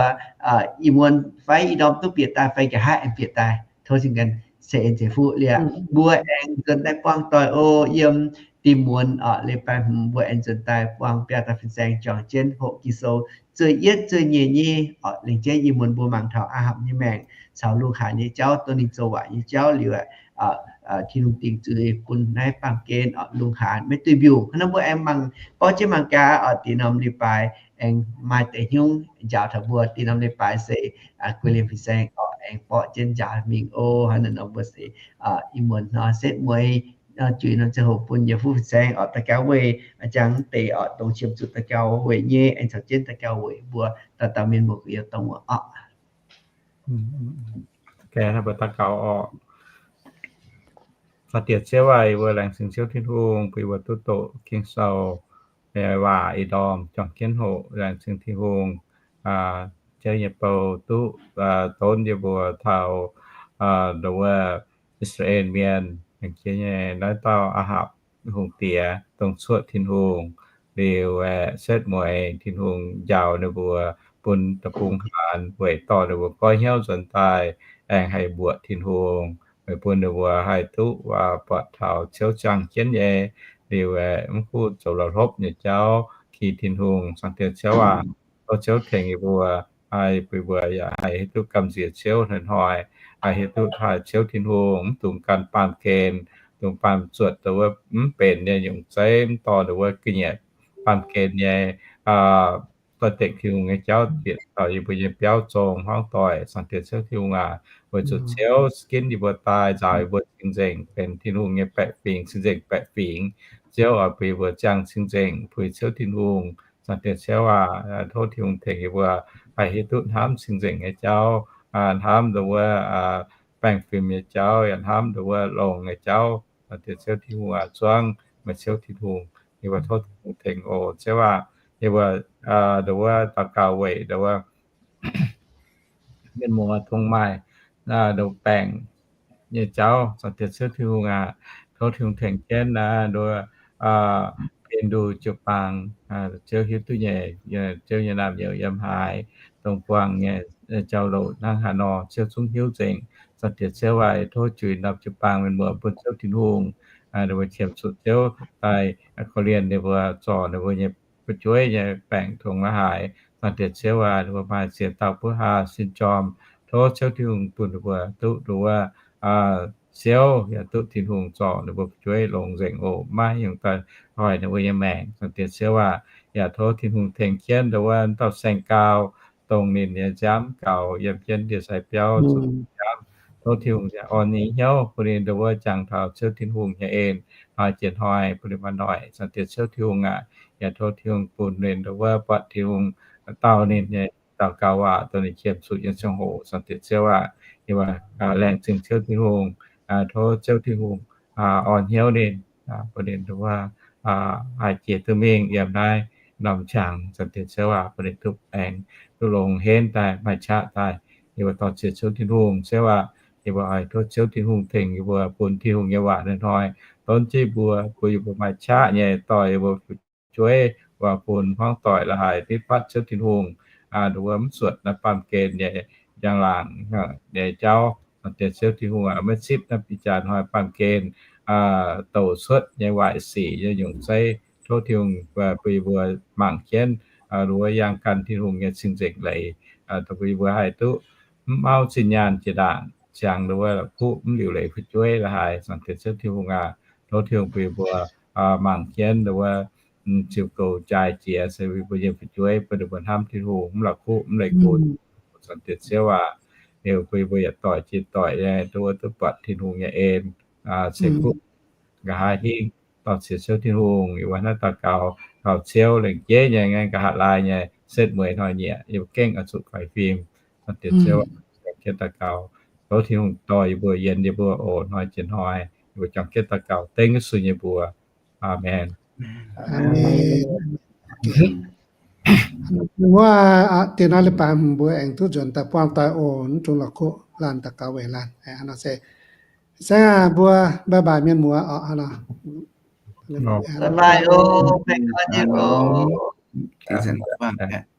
ih muonz fai ih ndorm duqv bieqc daaih fai nqa'haav aengx bieqc daaih, tov ninh ceix en ceix fuqv liuz, mbuo aengx nzuonx daaih buangh doic oc, yiem dinh muonz oc, leiz-baaix hmz mbuo aengx nzuonx daaih buangh biaav dauh fin-saeng juangc jienv hoqc Ging-Sou zueih yietv zueih nyeic nyei oc, lengc jeiv ih muonz mbuo mangc taux a'hnamv nyei maengc caux lungh haaix nyei jauv, dongh ninh zoux waac nyei jauv liuz, Tin-Hungh dingc zuiz bun naaiv baamh gen oc lungh haanz maiv duih mbiungc. Hnangv naaiv mbuo aengx mangc, borqv jienv mangc gaax oc, da'nyeic norm leiz-baaix aengx maaih deix hnyouv njaaux taux mbuo. Da'nyeic norm leiz-baaix se Guei Lien fin-saeng oc, aengx borqv jienv njaaux mingh oc. Hnangv naaiv nor mbuo se ih muonz hnoi setv mueiz juix norm ziangh hoc bun yietc fuqv fin-saeng oc, daux gaux weic jangx deix oc, dongh qiemx zuqc daux gaux weic nyei, aengx caux jienv daux gaux weic mbuo dauh dauh mienh muoz gu'nyuoz dongh wuov oc. Daux gaux oc. Zaangc Diex Ziouv aac, yie mbuo laengz zingh Ziouv Tin-Hungh bun yie mbuo duqv doqc Ging-Sou waac ih ndorm juangc jienv hoqc. Laengz zingh Tin-Hungh, Ziouv nyei bou duqv donv yie mbuo taux nduov wuov I^saa^laa^en Mienh, laengz zingh nyei naaiv dauh Aa^hapc hungh diex dongh cuotv Tin-Hungh, liuz aeqv, setv mueiz Tin-Hungh njaaux ninh mbuo bun deic-bung haanz weic dorh ninh mbuo goiv hnyouv nzuonx daaih aengx haih mbuoqc Tin-Hungh, weic bun ninh mbuo haih duqv buatc taux Ziouv ziangh jienv nyei, liuz aeqv, mv gunv zoux la'hlopv nyei jauv ki Tin-Hungh. Zaangc Diex Ziouv aac, tov Ziouv tengx yie mbuo, bun yie mbuo yaac haih hiuv duqv gamh nziex Ziouv hnoi-hnoi, haih hiuv duqv taaih Ziouv Tin-Hungh, mv dungx gan baamh gen, dungx baamh zuotc dongh wuov mv benx nyei nyungc zeiv, mv dorh dongh wuov ga'nyiec baamh gen nyei doix-dekc Tin-Hungh nyei jauv bieqc taux yie mbuo nyei biauv zong hmuangv doic. Zaangc Diex Ziouv Tin-Hungh aac, weic zuqc Ziouv ginv yie mbuo daaih nzaaux yie mbuo cing-nzengc benx Tin-Hungh nyei baeqc fingx, cing-nzengc baeqc fingx. Ziouv oix bun yie mbuo ziangh cing-nzengc puix Ziouv Tin-Hungh. Zaangc Diex Ziouv aac, tov Tin-Hungh tengx yie mbuo haih hiuv duqv hnamv cing-nzengc nyei jauv, hnamv dongh wuov baengh fim nyei jauv, yaac hnamv dongh wuov longx nyei jauv. Zaangc Diex Ziouv Tin-Hungh aac, zuangx meih Ziouv Tin-Hungh, yie mbuo tov Tin-Hungh tengx oc Ziouv aac. Yie mbuo dongh wuov daux gaux weic dongh wuov mienh muoz dongh maaih dongh baengc nyei jauv. Zaangc Diex Ziouv Tin-Hungh aac, tov Tin-Hungh tengx jienv naaiv nduov benx nduqc jiu-baang, Ziouv hiuv duqv nyei, Ziouv nyei naamh nyouz yiem haaix, dongh buangh nyei jauv-louc hnangv haaix nor, Ziouv zungv hiuv nzengc. Zaangc Diex Ziouv aac, tov juix norm jiu-baang mienh muoz bun Ziouv Tin-Hungh, ninh mbuo qiemx zuqc Ziouv daaih korv-lienh ninh mbuo, zorc ninh mbuo nyei fu'jueiv nyei baengc tongx la'haaix. Zaangc Diex Ziouv aac, ninh mbuo maaih ziex dauh buov haa sin jorm, tov Ziouv Tin-Hungh bun ninh mbuo duqv nduov wuov siouv, yaac duqv Tin-Hungh zorc ninh mbuo fu'jueiv longx nzengc oc, maiv nyungc daaih hoic ninh mbuo nyei maengc. Zaangc Diex Ziouv aac, yaac tov Tin-Hungh tengx jienv nduov wuov dauh saeng-gau, dongh ninh nyei nziaamv gaux yiem jienv ndie-sai biauv zuqc nziaamv. Tov Tin-Hungh orn ninh hnyouv bun ninh nduov wuov jangx taux Ziouv Tin-Hungh nyei en, hnoi jiex hnoi bun ninh maaih noic. Zaangc Diex Ziouv Tin-Hungh aac, yaac tov Tin-Hungh bun ninh nduov wuov buatc Tin-Hungh dauh ninh nyei daux gaux waac dongh ninh qiemx zuqc nyei ziangh hoc. Zaangc Diex Ziouv aac, yie mbuo laengz zingh Ziouv Tin-Hungh, tov Ziouv Tin-Hungh orn hnyouv ninh, bun ninh nduov wuov haih jiex duqv mingh yiem naaiv norm qangx. Zaangc Diex Ziouv aac, bun ninh duqv aengx duqv longx henv daaih, maaih qaqv daaih. Yie mbuo dorh ziex Ziouv Tin-Hungh. Ziouv aac, yie mbuo oix tov Ziouv Tin-Hungh tengx yie mbuo, bun Tin-Hungh nyei waac hnoi-hnoi donv jienv yie mbuo, bun yie mbuo maaih qaqv nyei dorh yie mbuo fu'jueiv, bun hmuangv doic la'haaix nitv fatv Ziouv Tin-Hungh, nduov wuov mv zuotc naaiv baamh gen nyei njang-laangc nyei jauv. Zaangc Diex Ziouv Tin-Hungh aac, maiv zipv naaiv ih jaax hnoi baamh gen douc cuotv nyei waaic sic nyei nyungc zeiv. Tov Tin-Hungh bun yie mbuo mangc jienv, nduov wuov yangh gan Tin-Hungh nyei cing-nzengc leiz, dongh bun yie mbuo haih duqv mv mauv zinh nyaanh jiex ndaangc, ziangx nduov wuov la'kuqv mv liuc leiz fu'jueiv la'haaix. Zaangc Diex Ziouv Tin-Hungh aac, tov Tin-Hungh bun yie mbuo mangc jienv nduov wuov ziux goux jaaix jiex se bun yie mbuo nyei fu'jueiv, bun ninh mbuo hnamv Tin-Hungh, mv la'kuqv mv leih gox. Zaangc Diex Ziouv aac, liuz bun yie mbuo yietc doic jiex doic nyei nduov wuov duqv buatc Tin-Hungh nyei en, ceix fuqv nqa'haav hingv. Dorh ziex Ziouv Tin-Hungh, yie mbuo hnangv daux gaux kaux Ziouv lengc jeiv nyei, nqa'haav laai nyei setv mueiz hnoi-nyieqc yie mbuo gengh oix zuqc faix fim. Zaangc Diex Ziouv, juangc jienv daux gaux, tov Tin-Hungh dorh yie mbuo, yienx yie mbuo oc, hnoi jiex hnoi. Yie mbuo juangc jienv daux gaux dengv Yesu nyei mbuox. Aamen. Wuov deix naaiv leiz-baaix mbuo aengx duqv nzuonx daaih buangh doic oc, mv dungx la'kuqv laanh daux gaux weic laanh. Hnangv nor se, saengv aac, mbuo bye bye mienh muoz oc. Hnangv nor, bye bye oc, baengh orn nyei oc.